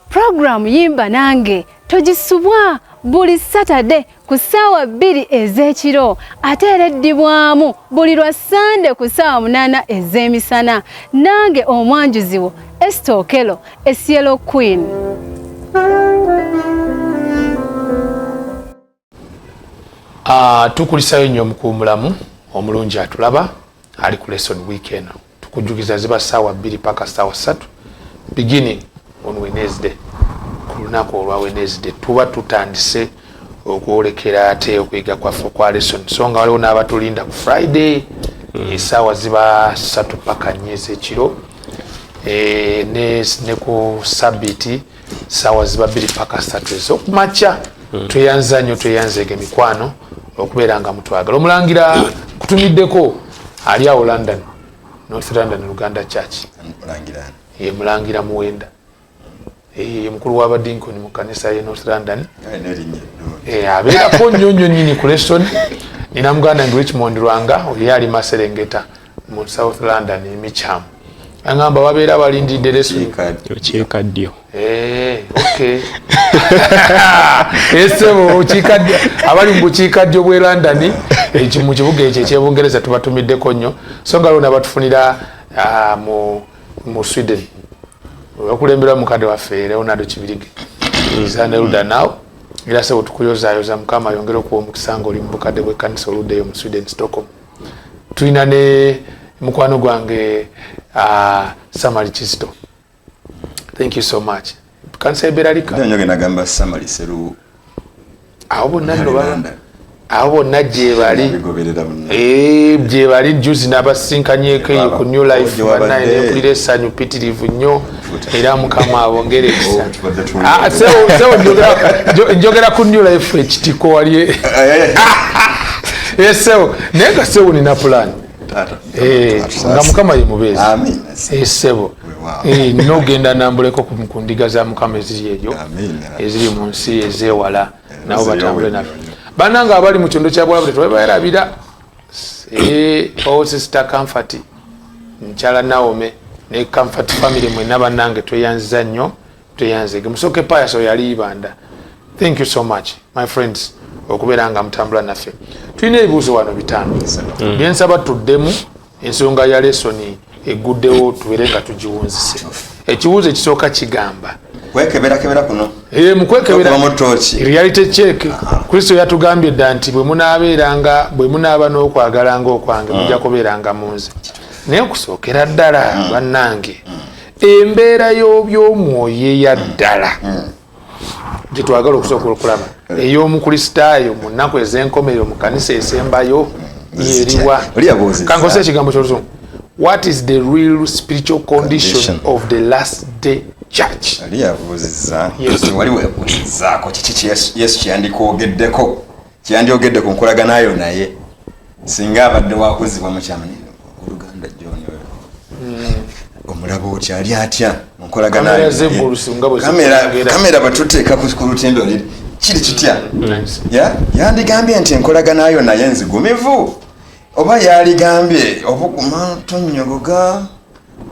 Pulogulaamu Yimba Nange togisubwa buli Saturday ku ssaawa 2 ez'ekiro, ate era eddibwamu buli lwa Ssande ku ssaawa 8 ez'emisana. Nange omwanjuzi wo Esther Okello, Esielo Queen. Tukulisayo nnyo omukuumulamu omulungi atulaba ali ku Lesson Weekend. Tukujjukiza ziba ssaawa 2 paka ssaawa 3 beginning on Wednesday. Ku lunaku olwa Wednesday tuba tutandise okwolekera ate okuyiga kwaffe okwa lesson, so nga waliwo n'abatulinda ku Friday essaawa ziba 3 paka 4 ez'ekiro, ne ku Sabiti ssaawa ziba 2 paka 3 ez'okumakya. Tweyanza nnyo, tweyanzeege mikwano okubeera nga mutwagala. Omulangira kutumiddeko ali awo London, North London Luganda Church. Ye Mulangira Muwenda. Ye mukulu w'abadinkoni mu kkanisa ye North London. Abeerako nnyo nnyo nnyini ku lesson. Nina muganda wange Richmond Lwanga, oyo ali Maserengeta mu South London e Mitcham. Angamba babeera balindiridde lesson. Okiikaddyo. Okay. Esebo okiikaddyo, abali mu bukiikaddyo bw'e London, mu kibuga ekyo eky'Ebungereza tubatumiddeko nnyo. So nga lwona batufunira mu Sweden. Bakulembera mukadde waffe Leonardo Kibirige. Zaneruda now. Era sebo tukuyozaayoza Mukama ayongere okuwa omukisa ng'oli mu bukadde bw'ekkanisa oluddeyo mu Sweden, Stockholm. Tulina ne mukwano gwange Samali Kizito. Thank you so much. Kanisa eberalika. Nyo nagamba Samali Seru. Awo bonna nno baba. Awo bonna gye bali. Gye bali juzi n'abasinkanyeko eyo ku New Life bannaye ne mpulira essanyu ppitirivu nnyo era Mukama abongere ekisa. Sebo njogera ku New Life ekitiko wali. Sebo naye nga sebo nina plan. Nga Mukama ye mubeezi. Sebo. Nina okugenda nambuleko ku ndiga za Mukama eziri eyo, eziri mu nsi ezeewala, nabo batambule naffe. Bannange abali mu kyondo kya Bwalabu tetwebeerabira. Oh, Sister Comfort, mukyala Naome ne Comfort family mwenna bannange tweyanziza nnyo, tweyanzege. Musooke Pius oyo ali Ibanda. Thank you so much my friends okubeera nga mutambula naffe. Tulina ebibuuzo wano 5. Bye nsaba tuddemu ensonga ya lesson eguddewo tubeere nga tugiwunzise. Ekibuuzo ekisooka kigamba kwekeberakebera kuno. Mu kwekebera Okuba mu tooki. Reality check. Kristo yatugambye dda nti bwe munaabeeranga, bwe munaaba n'okwagala ng'okwange, mujja kubeeranga mu nze. Naye okusookera ddala, bannange, embeera y'obyomwoyo eya ddala gye twagala okusooka okulaba ey'omukristaayo mu nnaku ez'enkomerero, mu kanisa esembayo, yeriwa? Oli yabuuzizza. Kankozesa ekigambo ky'Oluzungu: what is the real spiritual condition Condition. of the last day church? Oli yabuuzizza. Yes. Wali webuuzizzaako kiki Yesu kyeyandikwogeddeko, kyeyandyogedde ku nkolaganayo naye singa abadde wakuzibwa mu kyama? Oluganda John oyo omulaba otya? Ali atya mu nkolaganayo Kamera naye? z'eggulu singa bwe zikugera. Kamera bwe tuteeka ku lutindo liri kiri kitya? Nice. Yandigambye nti enkolaganayo naye nzigumivu, oba yaligambye obuguma tonyogoga?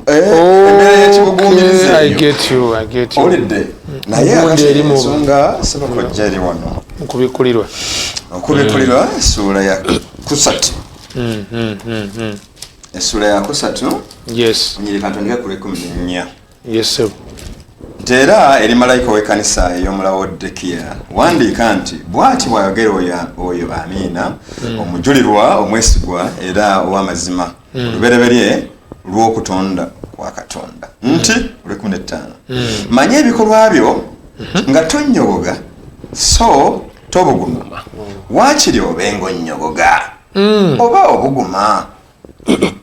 Embeera y'ekibuguumirize Okay, I eyo. get you, I get you. Owulidde? Naye Gundi akati eri ensonga sebakojja eri wano. Mukubikulirwa. Okubikulirwa essuula ya 3, essuula ya 3, nyiri katondeke ku lw'14. Yes, sir. Nti era eri malayika ow'ekkanisa ey'Omulawodekiya wandiika nti bw'ati bw'ayogera oyo Amiina, omujulirwa omwesigwa era ow'amazima, olubereberye lw'okutonda kwa Katonda, nti olw'15, manye ebikolwa byo, nga tonnyogoga so tobuguma. Waakiri obenga onnyogoga oba obuguma.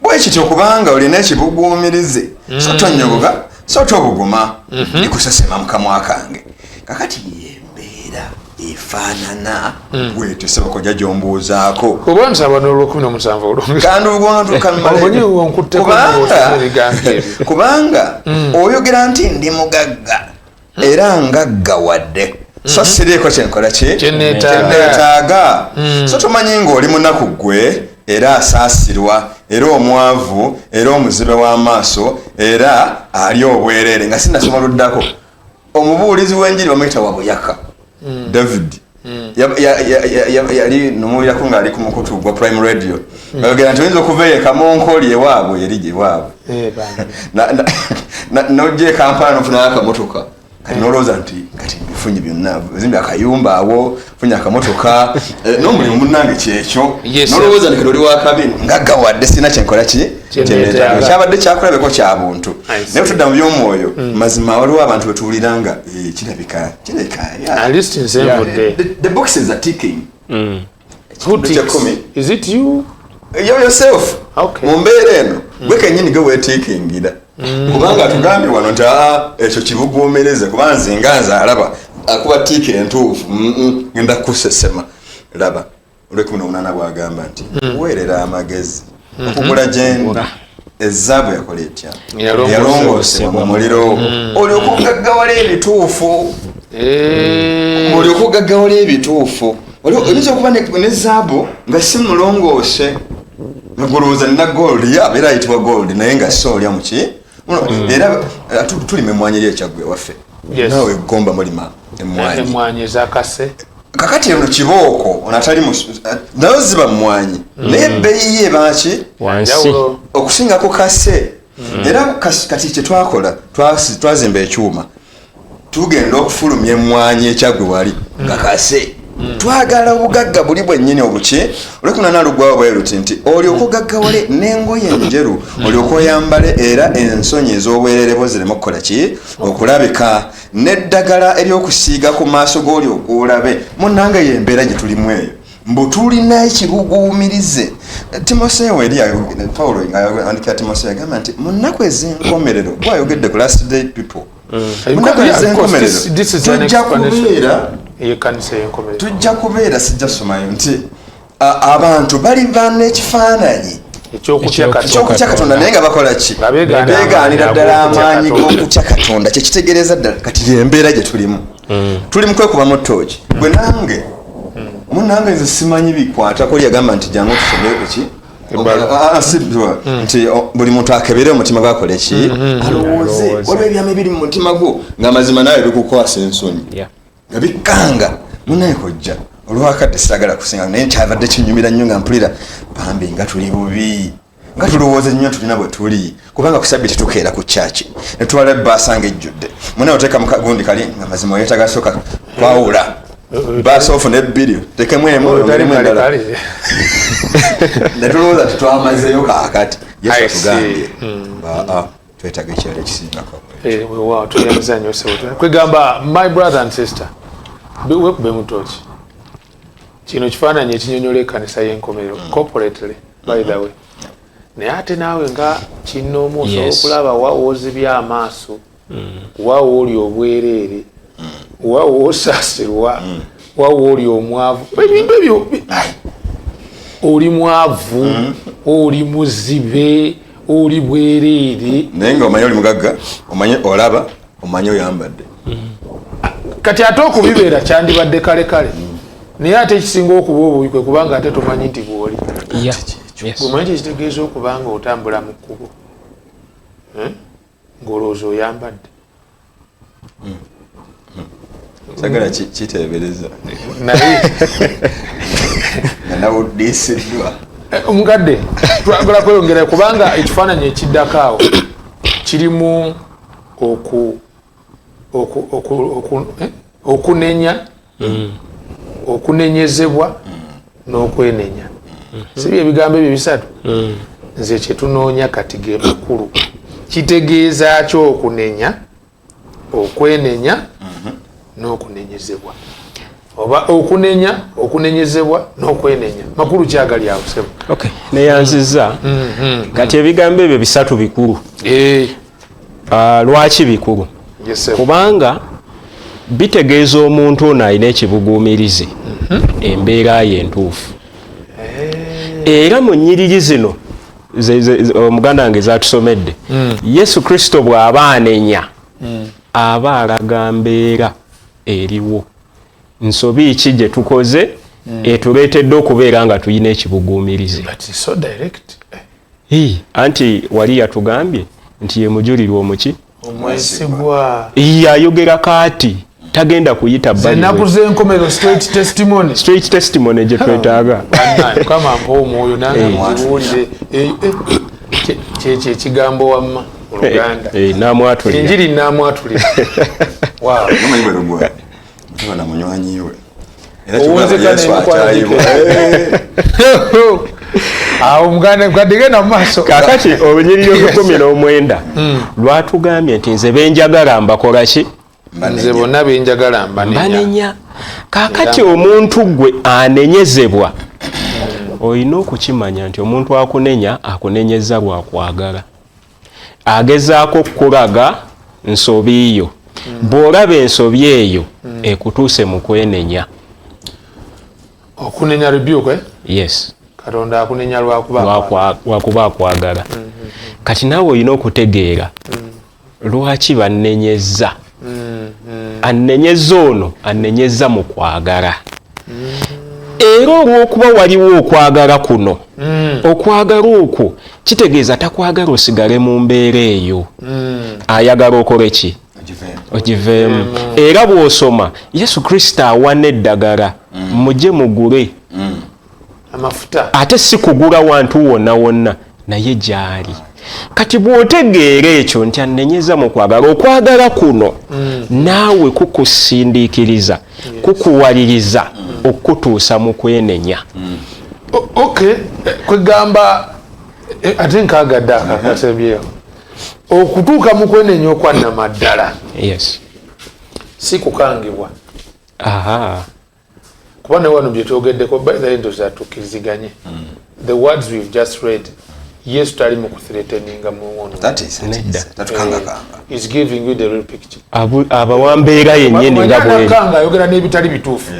Bwe kityo, kubanga olina ekibuguumirize, so tonnyogoga so tobuguma, ndikusesema mu kamwa kange. Kakati yembeera efaanana bwetyo, sebakojja, gyombuuzaako. Oba nsaba n'olw'17 olwo. Omanyi onkutteko n'osoma ebigambo ebyo. Kubanga oyogera nti ndi mugagga era ngaggawadde, so siriiko kyenkola ki? Kyenneetaaga. Kyenneetaaga. So tomanyi ng'oli munaku ggwe, era asaasirwa, era omwavu, era omuzibe w'amaaso, era ali obwereere. Nga sinasoma luddako, omubuulizi w'enjiri bamuyita Wabuyaka David. Yali nomuwulirako ng'ali ku mukutu gwa Prime Radio, ayogera nti oyinza okuva eyo ekamonkoli ewaabwe, eri ewaabwe, Eh, bambi. Nojja e Kampala nofunayo akamotoka. Kati nolowooza nti kati bifunye byonna, ozimbi akayumba awo, funye akamotoka, n'omulimu, munange kyekyo. Nolowooza nti kati oli wakabi, ngaggawadde, sirina kyenkola ki? Kyenneetaaga. Kyenneetaaga. Kyabadde kyakulabeko kya buntu. I see. Naye tudda mu by'omwoyo, mazima waliwo abantu betuwulira nga kirabika kirabika, yeah. At least nze nvudde. The boxes are ticking. Who Ekitundu ticks? ky'ekkumi. Is it you? You yourself. Okay. Mu mbeera eno gwe kennyini gwe weetiikingira, kubanga tugambye wano nti aa ekyo kibuguumireze, kuba nze nga nze alaba akuba tiika entuufu, ngenda kusesema. Laba olw'18 bwagamba nti weerera amagezi okugula gyendi ezaabu yakola etya? Eyalongoosebwa. Eyalongoosebwa mu muliro, olyoka ogaggawala ebituufu. Olyoka ogaggawala ebituufu. Oyinza okuba ne zaabu nga si mulongoose, nga golowooza nina gold, ye abeera ayitibwa gold, naye nga si olya muki. Era tulima emmwanyi eri ekyaggwe ewaffe. Naawe gomba mulima emmwanyi. Emwanyi ezakase. Kakati eno kibooko ono atali nayo ziba mmwanyi, naye ebbeeyi ye ebaki? Wansi. Njawulo. Okusinga ku kase. Era kati kyetwakola, twazimba ekyuma, tugenda okufulumya emmwanyi ekyaggwe wali nga kase. Twagala obugagga buli bwennyini obuki. Olwekunana lugwawo bwe luti nti olyoka ogaggawale n'engoye enjeru, olyoka oyambale, era ensonyi ez'obwerere bwo zireme okukola ki? Okulabika, n'eddagala ery'okusiiga ku maaso g'olyoka olabe. Munnange, y'embeera gye tulimu eyo, mbu tulina ekibuguumirize. Timoseewo eri Pawulo ng'ayandikira Timoseewo yagamba nti mu nnaku ez'enkomerero, gwayogedde ku last day people, mu nnaku Yeah, of course, ez'enkomerero this is an tujja explanation. kubeera Ey'ekkanisa ey'enkomerero. Tujja kubeera, sijja somayo, nti abantu baliva n'ekifaananyi Ekyokutya Katonda. ekyokutya Katonda, naye nga bakola ki? Nga beegaana Beegaanira amaanyi ddala ag'okutya amaanyi Katonda. g'okutya Katonda. Kyekitegeereza ddala kati yembeera gye tulimu. Tuli mu kwekubamu ttooki gwe nange, munange nze simanyi bikwatako. Yagamba nti jangu tusome ki? Ebbaluwa. Ah, ah, si nti buli muntu akebere omutima gwakole ki? Alowooze. Alowooze. Waliwo ebyama ebiri mu mutima gwo nga mazima naawe bikukwasa ensonyi, nga bikanga. Munaye kojja, olwakadde siragala kusinga, naye nkyavadde kinyumira nnyo nga mpulira bambi nga tuli bubi, nga tulowooza nnyo tulina bwe tuli, kubanga ku sabiti tukeera ku kyaki netwala ebbaasa nga ejjudde. Munaye oteeka mukagundi kali nga mazima oyetaaga sooka kwawula. Baasa ofuna ebbiri tekemu emu ongeremu endala, netulowooza titwamazeeyo. Kaakati Yesu atugambye twetaaga ekirala ekisingako. Weewaawo, tweyanza nnyo ssebo. Kwegamba, my brother and sister, wekube mutoki kino kifaananyi ekinyonyola ekkanisa y'enkomerero corporately, by the way. Naye ate naawe nga kinnoomu osobola okulaba wa woozibya amaaso, wa wooli obwereere, wa woosaasirwa, wa wooli omwavu. Ebintu ebyo oli mwavu, oli muzibe, oli bwereere. Naye nga omanye oli mugagga, omanye olaba, omanye oyambadde. Kati ate okubibeera kyandibadde kale kale, naye ate ekisinga okuba obubi kwe kubanga ate tomanyi nti bwoli. Bwemanyi kyekitegeeza okuba nga otambula mu kkubo, eh? Ng'olowooza oyambadde. Sagala kiteebereza. Naye nga nawuddisiddwa. Omukadde, twagala kweyongera kubanga ekifaananyi ekiddako awo kirimu okunenya, okunenyezebwa n'okwenenya. Si bye ebigambo ebyo bisatu? Nze kyetunoonya kati ge makulu. Kitegeeza ki okunenya, okwenenya n'okunenyezebwa, oba okunenya, okunenyezebwa n'okwenenya? Makulu kyagali awo, sebo? Okay, neyanziza. Kati ebigambo ebyo bisatu bikulu. Lwaki bikulu? Yes, sir. Kubanga bitegeeza omuntu ono alina ekibuguumirize, embeera ye entuufu. Era mu nnyiriri zino omuganda wange zatusomedde, Yesu Kristo bw'aba anenya, aba alaga mbeera eriwo, nsobi ki gye tukoze etuleetedde okubeera nga tulina ekibuguumirize. But it's so direct. Anti wali yatugambye nti ye mujulirwa omuki? Omwesigwa. Ye ayogera kaati, tagenda kuyita bbali. Ennaku z'enkomero, straight testimony. Straight testimony gye twetaaga. Bannange, Mukama mpa omwoyo nange nkibuulire. Kyekyo ekigambo wamma oluganda. Namwatulira. Enjiri namwatulira. Wow. Omanyi bwe lugwa taba na munywanyi we era Owunzika kyogamba Yesu n'emikwano. akyayibwa. Awo muganda mukadde, genda mu maaso. Kaakati olunyiriri olw'19 lwatugambye nti nze benjagala mbakola ki? Nze bonna benjagala mbanenya. Mbanenya. Kaakati omuntu gwe anenyezebwa, olina okukimanya nti omuntu akunenya akunenyeza lwakwagala, agezaako okukulaga nsobi yo. Bw'olaba ensobi eyo ekutuuse mu kwenenya. Okunenya, rebuke, eh? Yes. Katonda akunenya lwakuba lwakuba akwagala. Kati naawe olina okutegeera lwaki bannenyezza. Annenyezza ono annenyezza mu kwagala, era olw'okuba waliwo okwagala kuno, okwagala okwo kitegeeza takwagala osigale mu mbeera eyo, ayagala okole ki? Ogiveemu. Era bw'osoma, Yesu Kristo awa n'eddagala, mujje mugule amafuta. Ate si kugula wantu wonna wonna, naye gyali. Kati bw'otegeera ekyo nti annenyeza mu kwagala, okwagala kuno naawe kukusindiikiriza, kukuwaliriza okutuusa mu kwenenya. Okay, kwegamba ate nkagadde akakasebyewo okutuuka mu kwenenya okwannamaddala. Si kukangibwa. Kuba ne wano byetwogeddeko, by the way, ndoza tukkiriziganye, the words we've just read, Yesu tali mu kuthreateninga muwono. Nedda. Tatukangakanga. Is giving you the real picture. Abawa mbeera yennyini nga bweri. Kanga ayogera n'ebitali bituufu.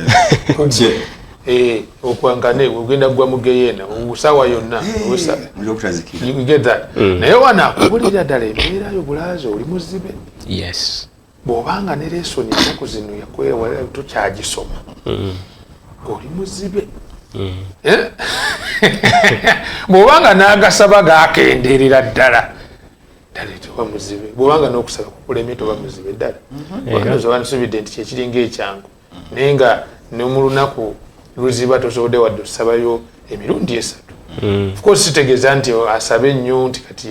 Kye. Okwankane ogenda kugwa mu geyeena sawa yonna. Muliro okutazikira. You get that? Naye wano akubulira ddala embeera yo, bulaaza oli muzibe. Bw'obanga ne lesson ennaku zino yakwewala tokyagisoma, oli muzibe. Eh? Bw'obanga n'agasaba gakendeerera ddala ddala, toba muzibe. Bw'obanga n'okusaba kukulemye, toba muzibe ddala. Era wansuubidde nti kyekiringa ekyangu, naye nga ne mu lunaku luziba tosobodde wadde osabayo emirundi esatu. Of course kitegeeza nti asabe nnyo nti kati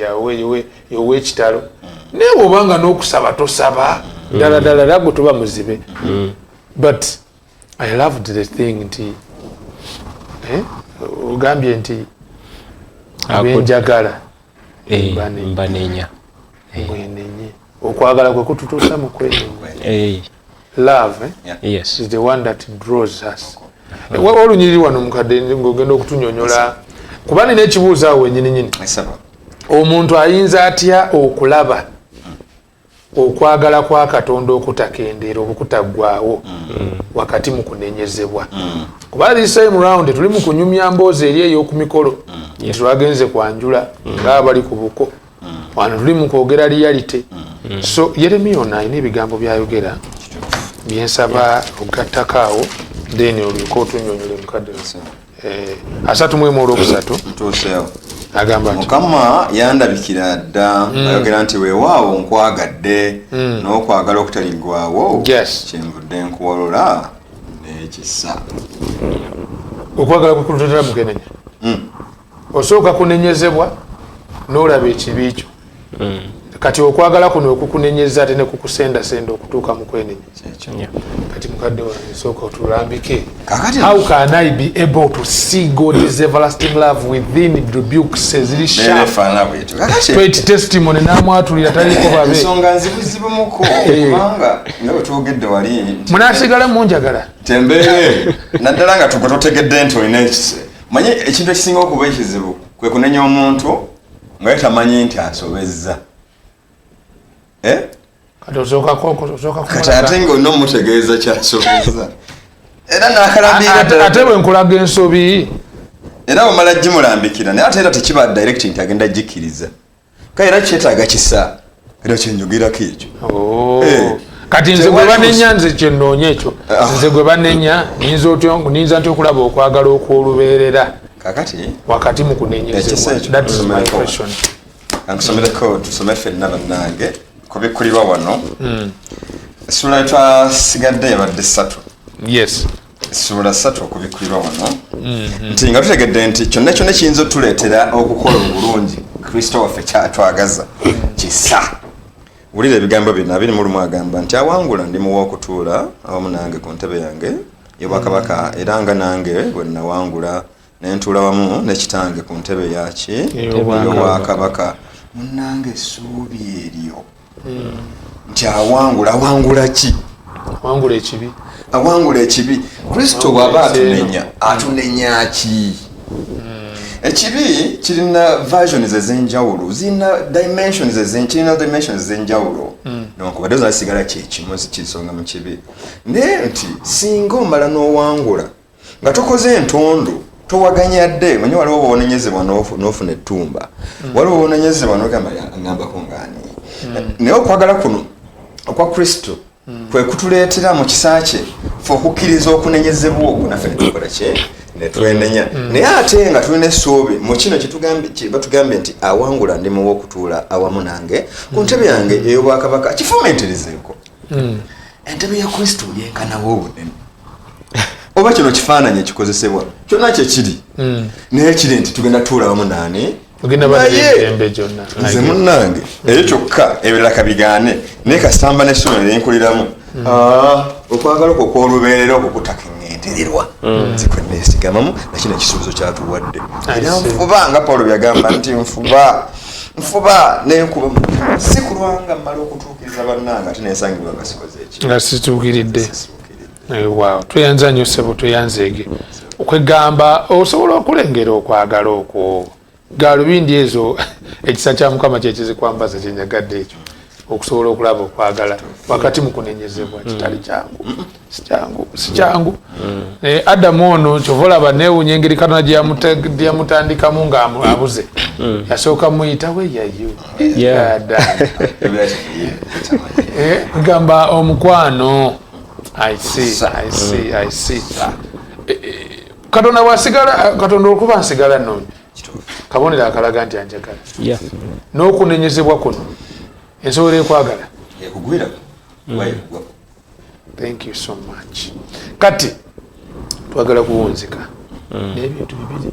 ow'ekitalo, naye bw'obanga n'okusaba tosaba ddala ddala, era gwe toba muzibe. But I loved the thing nti ogambye nti abenjagala mbanenya mwenenye. Okwagala kwe kututuusa mu kwenenya. Love yes, is the one that draws us. Olunyiriri wano mukadde ng'ogenda okutunyonyola kuba nina ekibuuzo awo wennyini nyini. Omuntu ayinza atya okulaba okwagala kwa Katonda okutakendeera obukutaggwawo wakati mu kunenyezebwa? Kuba this time round tuli mu kunyumya mboozi eri ey'oku mikolo, twagenze kwanjula ng'abali ku buko, wano tuli mu kwogera reality. So Yeremiya ono alina ebigambo byayogera byensaba ogattako awo, then olyoke otunyonyole mukadde. 31:3 ntuuseewo. Agamba nti Mukama yandabikira dda, ayogera nti weewaawo nkwagadde n'okwagala okutaliggwawo, kyenvudde nkuwalola n'ekisa. Okwagala kwe kututetera mukenenya. Osooka kunenyezebwa n'olaba ekibi kyo. Kati okwagala kuno okukunenyeza ate ne kukusendasenda okutuuka mu kwenenya. Kyekyo. Kati mukadde wange, sooka otulambike. Kakati how can I be able to see God's everlasting love within rebukes eziri sharp, nefaanana bwetyo. Kakati straight testimony, n'amwatulira taliko babe? Ensonga nzibuzibumuko, kubanga nga bwe twogedde wali nti Munaasigala munjagala? Tembeere naddala nga tugwe totegedde nti olina ekise. Manye ekintu ekisinga okuba ekizibu kwe kunenya omuntu nga ye tamanyi nti asobezza. Eh? Kati osooka Kati ate nga olina omutegeeza kyasobezza era nakalambira Ate bwe nkulaga ensobi? Era bwemala gimulambikira, naye ate era tekiba direct nti agenda gikkiriza. Kale era kyetaaga kisa, era kyenjogerako ekyo. Oh. Eh. Kati nze gwe Tewali banenya, nze kyenoonya ekyo. Ah. Nze gwe banenya, nyinza ntya okulaba okwagala okw'olubeerera Kakati wakati mu Ekisa kunenyezebwa? ekyo That is my tusomereko. question. Ankusomereko, tusome ffenna bannange kubikkulirwa wano. Essuula twasigadde yabadde 3. Essuula 3 okubikkulirwa wano, nti nga tutegedde nti kyonna kyonna kiyinza otuleetera okukola obulungi Kristo waffe kyatwagaza kisa. Wulira ebigambo bino, 21 agamba nti awangula ndimuwa okutuula awamu nange ku ntebe yange y'obwakabaka, era nga nange bwe nawangula ne ntuula wamu ne Kitange ku ntebe yaki? Ey'obwakabaka. Ey'obwakabaka. Munnange, essuubi eryo nti awangula, awangula ki? Wangula ekibi. Awangula ekibi. Kristo bw'aba atunenya, atunenya ki? Ekibi kirina versions ez'enjawulo, zirina dimensions kirina dimensions ez'enjawulo, newankubadde zona sigala kyekimu, kisonga mu kibi. Naye nti singa omala n'owangula nga tokoze entondo, towaganyadde, manyi waliwo bwonenyezebwa n'ofuna ettumba, waliwo bwonenyezebwa n'ogamba ngambako ngaani. Naye okwagala kuno okwa Kristo kwe kutuleetera mu kisa kye fe okukkiriza okunenyezebwa okwo, naffe netukola kye netwenenya. Naye ate nga tulina essuubi mu kino batugambye nti awangula ndimuwa okutuula awamu nange ku ntebe yange ey'obwakabaka. Kifumiitirizeeko, entebe ya Kristo yenkanawo obunene? Oba kino kifaananyi ekikozesebwa kyonna kyekiri, naye kiri nti tugenda tuula wamu naani? Ogenda bana Naye, emirembe gyonna. Nze munnange eyo kyokka, ebirala kabigaane, naye kasitamba n'essuubi neryenkuliramu. Ah, okwagala okwo okw'olubeerera okwo kutakeŋŋentererwa, nze kwe neesigamamu nakino ekisuubizo kyatuwadde. Era nfuba nga Pawulo byagamba nti nfuba, nfuba nenkuba, si kulwanga mmala okutuukiriza bannange ate nensangibwa nga sikoze eki? Nga situukiridde. Sisuukiridde. Waaw, tweyanza nnyo ssebo, tweyanzeege. Okwegamba osobola okulengera okwagala okwo, galubindi ezo ekisa kya Mukama kyekizikwambaza. Kyenyagadde ekyo, okusobola okulaba okwagala wakati mu kunenyezebwa kitali kyangu, si kyangu, si kyangu. Adamu ono kyova olaba neewunya engeri Katonda gye yamutandikamu nga abuze. Yasooka muyita weyayo. Kugamba omukwano. I see, I see, I see. Katonda bwasigala Katonda okuba nsigala noonya kabonero akalaga nti anjagala n'okunenyezebwa kuno ensobola ekwagala. Ekugwira wayekugwa. Thank you so much. Kati twagala kuwunzika n'ebintu bibiri.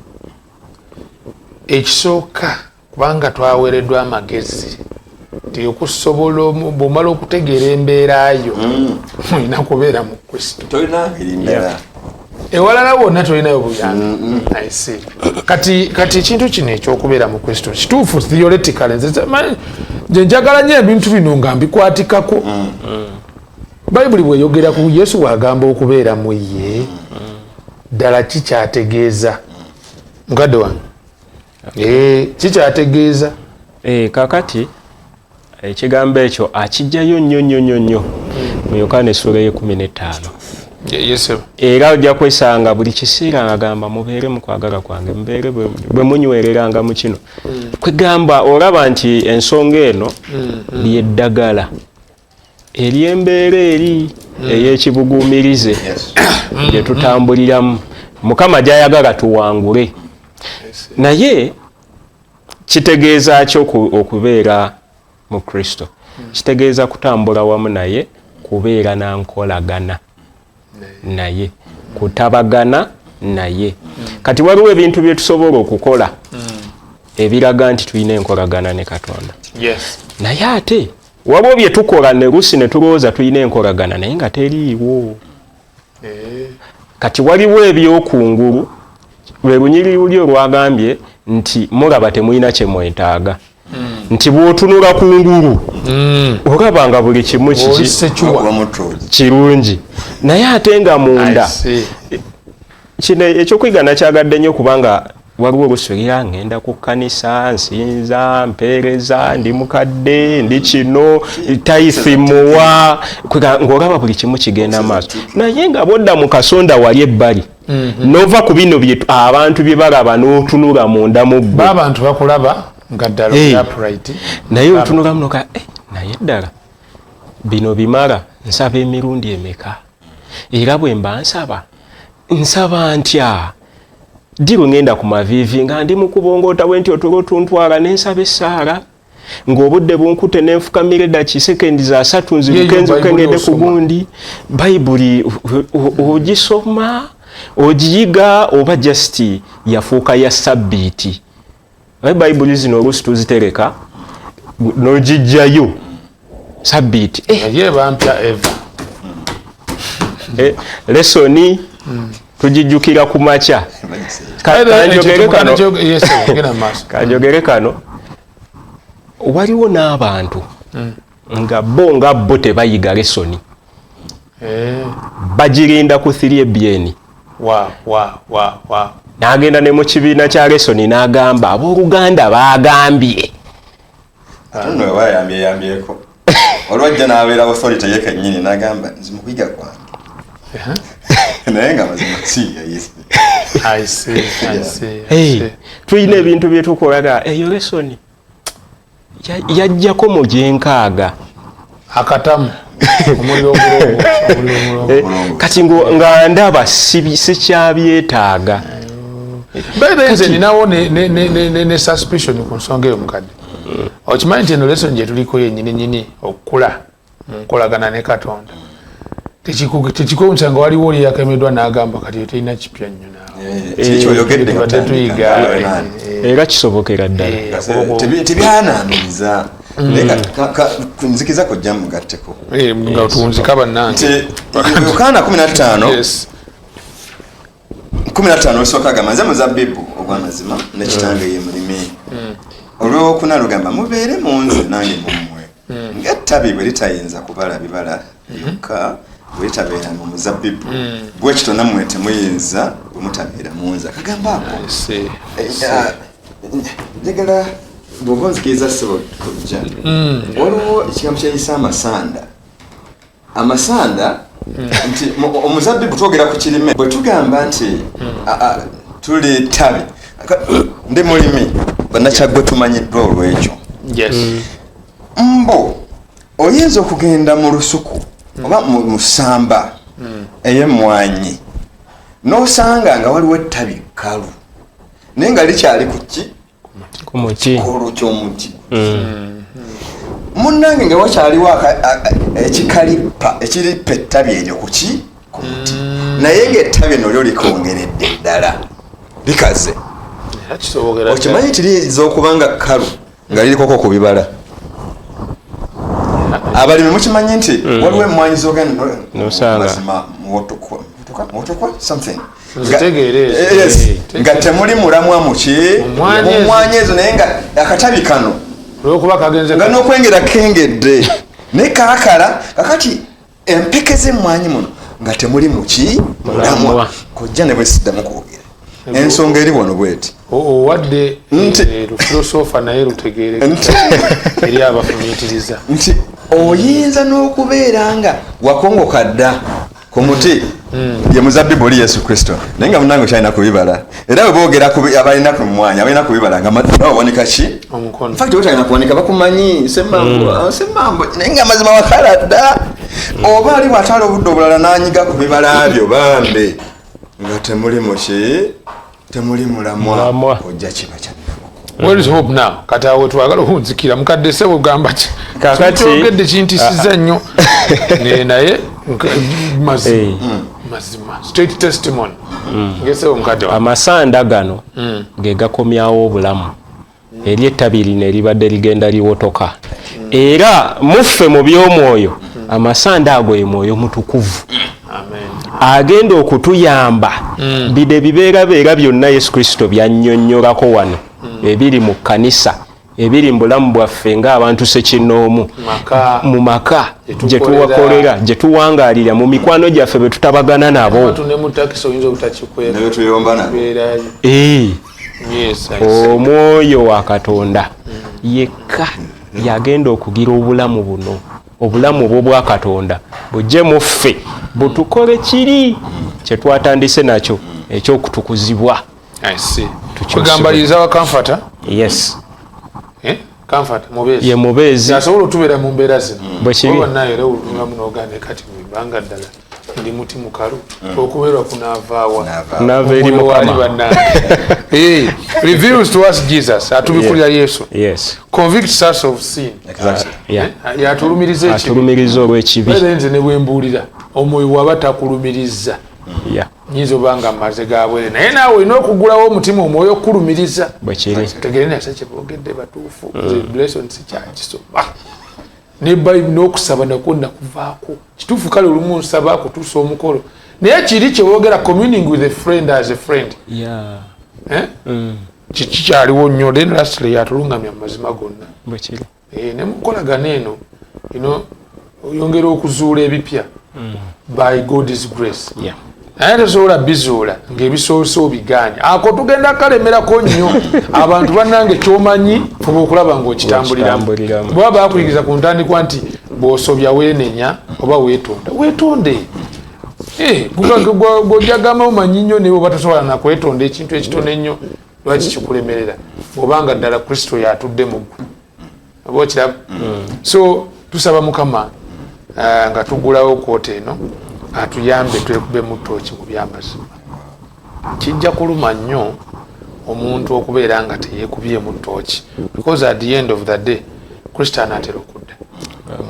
Ekisooka, kubanga twaweereddwa amagezi. Nti okusobola bw'omala okutegeera embeera yo, olina kubeera mu Kristo. Tolina ngeri ndala. Ewalala wonna tolinayo buyambi. I see. Kati ekintu kino ekyokubeera mu Kristo kituufu theoretically. Nze nze njagala nnyo ebintu bino nga mbikwatikako. Bayibuli bweyogera ku Yesu, bw'agamba okubeera mu ye, ddala kikyategeeza, mukadde wange? Kikyategeeza? Kakati ekigambo ekyo akijjayo nnyo nnyo nnyo nnyo mu Yokaana essuula ey'e15. Yes. Era ojja kwesanga buli kiseera ng'agamba, "Mubeere mu kwagala kwange, mubeere bwe munywereranga mu kino." Kwegamba olaba nti ensonga eno lyeddagala ery'embeera eri ey'ekibuguumirize gye tutambuliramu, Mukama gy'ayagala tuwangule. Naye kitegeeza ki okubeera mu Kristo? Kitegeeza kutambula wamu naye, kubeera na nkolagana naye, kutabagana naye. Kati waliwo ebintu bye tusobola okukola ebiraga nti tulina enkolagana ne Katonda. Naye ate waliwo bye tukola ne lusi ne tulowooza tulina enkolagana, naye nga teriiwo. Kati waliwo ebyokungulu, lwe lunyiriri luli olwagambye nti mulaba temulina kye mwetaaga, nti bw'otunula ku ngulu olaba nga buli kimu Oli kiki secure. Okuba mutuuzi. Kirungi, naye ate nga munda I see. Kino ekyokuyiga nakyagadde nnyo, kubanga waliwo olusulira ngenda ku kkanisa, nsinza, mpeereza, ndi mukadde, ndi kino, tithe muwa. Ng'olaba buli kimu kigenda maaso, naye nga bwodda mu kasonda wali ebbali, nova ku bino abantu bye balaba, n'otunula munda mu ggwe. B'abantu bakulaba nga ddala oli upright. Naye otunulamu noka, "Eh, naye ddala bino bimala? Nsaba emirundi emeka? Era bwe mba nsaba, nsaba ntya? Ddi lwe ngenda ku maviivi nga ndi mu kubongoota bwe nti otulo tuntwala ne nsaba essaala, ng'obudde bunkute nenfukamira eddaki sekendi za 30, nziruke Yeyo nziruke Bayibuli ngende ku osoma. gundi?" Bayibuli ogisoma, ogiyiga, oba just yafuuka ya sabbiiti? Naye Bayibuli zino oluusi tuzitereka n'ogijjayo sabbiiti. Naye bampya eva. Lesoni tugijjukira ku makya. Kanjogere kano. Yes, genda mu maaso. Kanjogere kano, waliwo n'abantu nga bo tebayiga lesoni, bagirinda ku 3ABN. Wa. N'agenda ne mu kibiina kya lesoni n'agamba, "Abooluganda baagambye." Ate nno weba yayambye yambyeko, olwajja n'abeera authority ye kennyini n'agamba, "Nze mu kuyiga kwange," naye nga mazima si yayise. I see, I see, I Hey, see. tulina ebintu bye tukolaga, eyo lesoni yajjako mu gyenkaaga. Akatamu omuliro ogulongo, omuliro omulongo. Kati nga ndaba sikyabyetaaga. By the way, nze ninawo ne suspicion ku nsonga eyo, mukadde. Okimanyi nti eno lesson gye tuliko yennyini nyini, okukula mu nkolagana ne Katonda, tekikuwunyisa nga waliwo oli yakemeddwa n'agamba, "Kati eyo terina kipya nnyo naawe." Kikyoyogedde. Tubadde tuyiga. Era kisobokera ddala. Tebyananiriza, naye nzikiza kojja mugatteko. Nga tuwunzika bannange. Nti Yokaana 15 15 olusooka agamba, "Nze muzabbibu ogw'amazima, ne Kitange ye mulimi." Olwokuna lugamba, "Mubeere mu nze, nange mu mmwe. Ng'ettabi bwe litayinza kubala bibala byokka bwe litabeera mu muzabbibu, bwe kityo nammwe temuyinza bwe mutabeera mu nze." Akagamba ako. I see. Njagala bw'oba onzikiriza, ssebo kojja, waliwo ekigambo kyeyisa amasanda. Amasanda nti omuzabbibu twogera ku kirime. Bwe tugamba nti tuli ttabi, ndi mulimi, bannakyaggwe tumanyiddwa olw'ekyo. Mbu oyinza okugenda mu lusuku oba mu ssamba ey'emmwanyi n'osanga nga waliwo ettabi kkalu, naye nga likyali ku ki? Ku muti. Kikolo ky'omuti. Munnange, nga wakyaliwo ekikalipa ekiripa ettabi eryo ku ki? Ku muti, naye ng'ettabi eno lyo likongeredde ddala, likaze. Era kisobokera. Okimanyi nti liyinza okuba nga kkalu nga lirikoko ku bibala? Abalimi mukimanyi nti waliwo emmwanyi zogenda muwotokwa something nga temuli mulamwa muki mu mmwanyi ezo, naye nga akatabi kano nga n'okwengera kengedde naye kaakala. Kakati empeke z'emmwanyi muno nga temuli muki mulamwa. Kojja ne bwesiddamu kwogera ensonga eri wano bweti. Owadde lufilosofa naye lutegeere eri abafumiitiriza. Nti oyinza n'okubeera nga wakongoka dda ku muti ye muzabbibu oli Yesu Kristo, naye nga munange okyalina kubibala. Era bwe boogera abalina ku mmwanyi, abalina kubibala nga wawanika ki, infact otalina kuwanika, bakumanyi semambo semambo, naye nga amazima wakala dda. Oba ali bwatwala obudde obulala n'anyiga ku bibala byo, bambe nga temuli muki, temuli mulamwa, ojja kiba kyannaku. Where is hope now? Kati awo twagala okunzikira mukadde sebo gamba ki kyogedde kintisiza nnyo, naye mazima mazima, straight testimony ngesebo mukadde. Amasanda gano ge gakomyawo obulamu eri ettabi lino eribadde ligenda liwotoka. Era muffe mu by'omwoyo, amasanda ago ye Mwoyo Mutukuvu agenda okutuyamba bino ebibeerabeera byonna Yesu Kristo byannyonnyolako wano, ebiri mu kkanisa, ebiri mu bulamu bwaffe ng'abantu sekinnoomu, mu maka gye tuwakolera, gye tuwangaalira, mu mikwano gyaffe be tutabagana nabo. Omwoyo wa Katonda yekka yagenda okugira obulamu buno, obulamu obwo bwa Katonda bujje muffe, butukole kiri kyetwatandise nakyo ekyokutukuzibwa. Kwegamba lizawa comforter. Yes. Eh? Comfort mubeezi. Ye mubeezi. Asobola otubeera mu mbeera zino. Bwe kiri. Oba naye era olulamu n'ogamba, kati mu bbanga ddala ndi muti mukalu, okubeerwa kunaavaawa? Kunaava eri Omwoyo waali Mukama. bannange. Reveals to us Jesus, atubikulira Yesu. Convicts us of sin. Eh, yatulumiriza ekibi. Atulumiriza olw'ekibi. Era nze ne bwe mbuulira, omwoyo bw'aba takulumiriza, nyinza oba nga maze gabwere, naye naawe olina okugulawo omutima omwoyo okukulumiriza. Bwe kiri. Tegere nase kyeboogedde batuufu. Nze Blesson sikyakisoma ne Bayibuli n'okusaba nakwo nakuvaako. Kituufu, kale olumu nsaba kutuusa omukolo, naye kiri kyeboogera, communing with a friend as a friend. Eh? Kikyaliwo nnyo. Then lastly, yatulungamya mu mazima gonna. Bwe kiri. Eh, ne mukolagana eno oyongera okuzuula ebipya by God's grace. Naye tosobola bizuula ng'ebisoose obigaanya. Ako tugenda kalemerako nnyo abantu bannange. Kyomanyi, fuba okulaba ng'okitambuliramu. Ng'okitambuliramu. Bwaba bakuyigiriza ku ntandikwa nti bw'osobya weenenya oba weetonda, weetonde. Eh, gw'ojagamba omanyi nnyo, naye oba tosobola nakwetonda ekintu ekitono ennyo, lwaki kikulemerera bw'obanga ddala Kristo yatudde mu ggwe? Oba okiraba? So tusaba Mukama, nga tugulawo quarter eno, atuyambe twekubemu tooki mu byamazima. Kijja kuluma nnyo omuntu okubeera nga teyeekubyemu tooki, because at the end of the day Kristo anaatera okudda,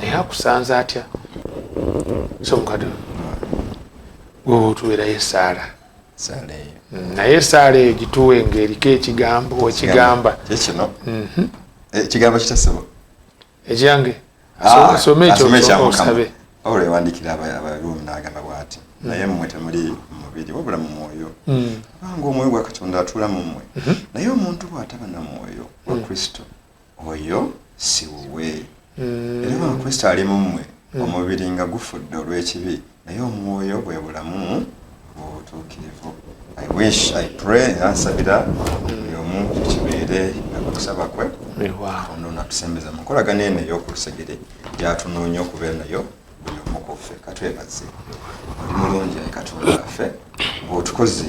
naye akusanze atya? So mukadde gwe otubeerayo esaala. Saala eyo. Naye esaala eyo gituwe ng'eriko ekigambo ekigamba. Kikino ekigambo kitasebo. Ekyange. Ah, some ekyo. Asome ekya Mukama. Osabe. Pawulo yawandikira Abaruumi n'agamba bw'ati, naye mmwe temuli mu mubiri wabula mu mwoyo, kubanga omwoyo gwa Katonda atuula mu mmwe. Naye omuntu bw'ataba na mwoyo wa Kristo, oyo si wuwe. Era bwa Kristo ali mu mmwe, omubiri nga gufudde olw'ekibi, naye omwoyo bwe bulamu bw'obutuukirivu. I wish, I pray, era nsabira buli omu kibeere nga kusaba kwe. Katonda ono atusembeza mu nkolagana eno ey'okulusegere gyatunoonya okubeera nayo buli omu ku ffe. Katwebaze, oli mulungi ayi Katonda waffe, ng'otukoze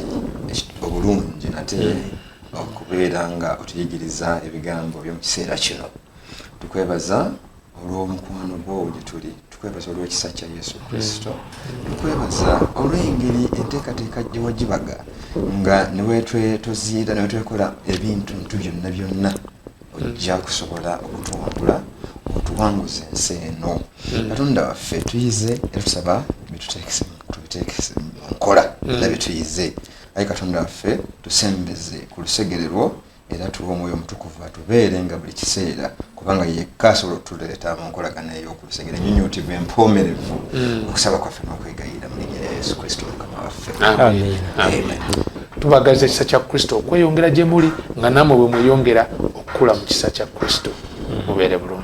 obulungi nate okubeera nga otuyigiriza ebigambo byo mu kiseera kino. Tukwebaza olw'omukwano gwo gye tuli, tukwebaza olw'ekisa kya Yesu Kristo, tukwebaza olw'engeri enteekateeka gye wagibaga nga newetoziira newetwekola ebintu ntu byonna byonna, ojja kusobola okutuwangula, otuwanguza ensi eno. Katonda waffe, tuyize era tusaba tubiteekese mu nkola era byetuyize. Ayi Katonda waffe, tusembeze ku lusegere lwo. Era tuwa Omwoyo Omutukuvu atubeere nga buli kiseera, kubanga yekka asobola otuleeta mu nkolagana ey'okulusegere enyunyutivu empoomerevu. Okusaba kwaffe n'okwegayirira mu linnya lya Yesu Kristo Mukama waffe. Amen. Amen. Tubagaza ekisa kya Kristo okweyongera gye muli, nga nammwe bwe mweyongera okukula mu kisa kya Kristo. Mubeere bulungi.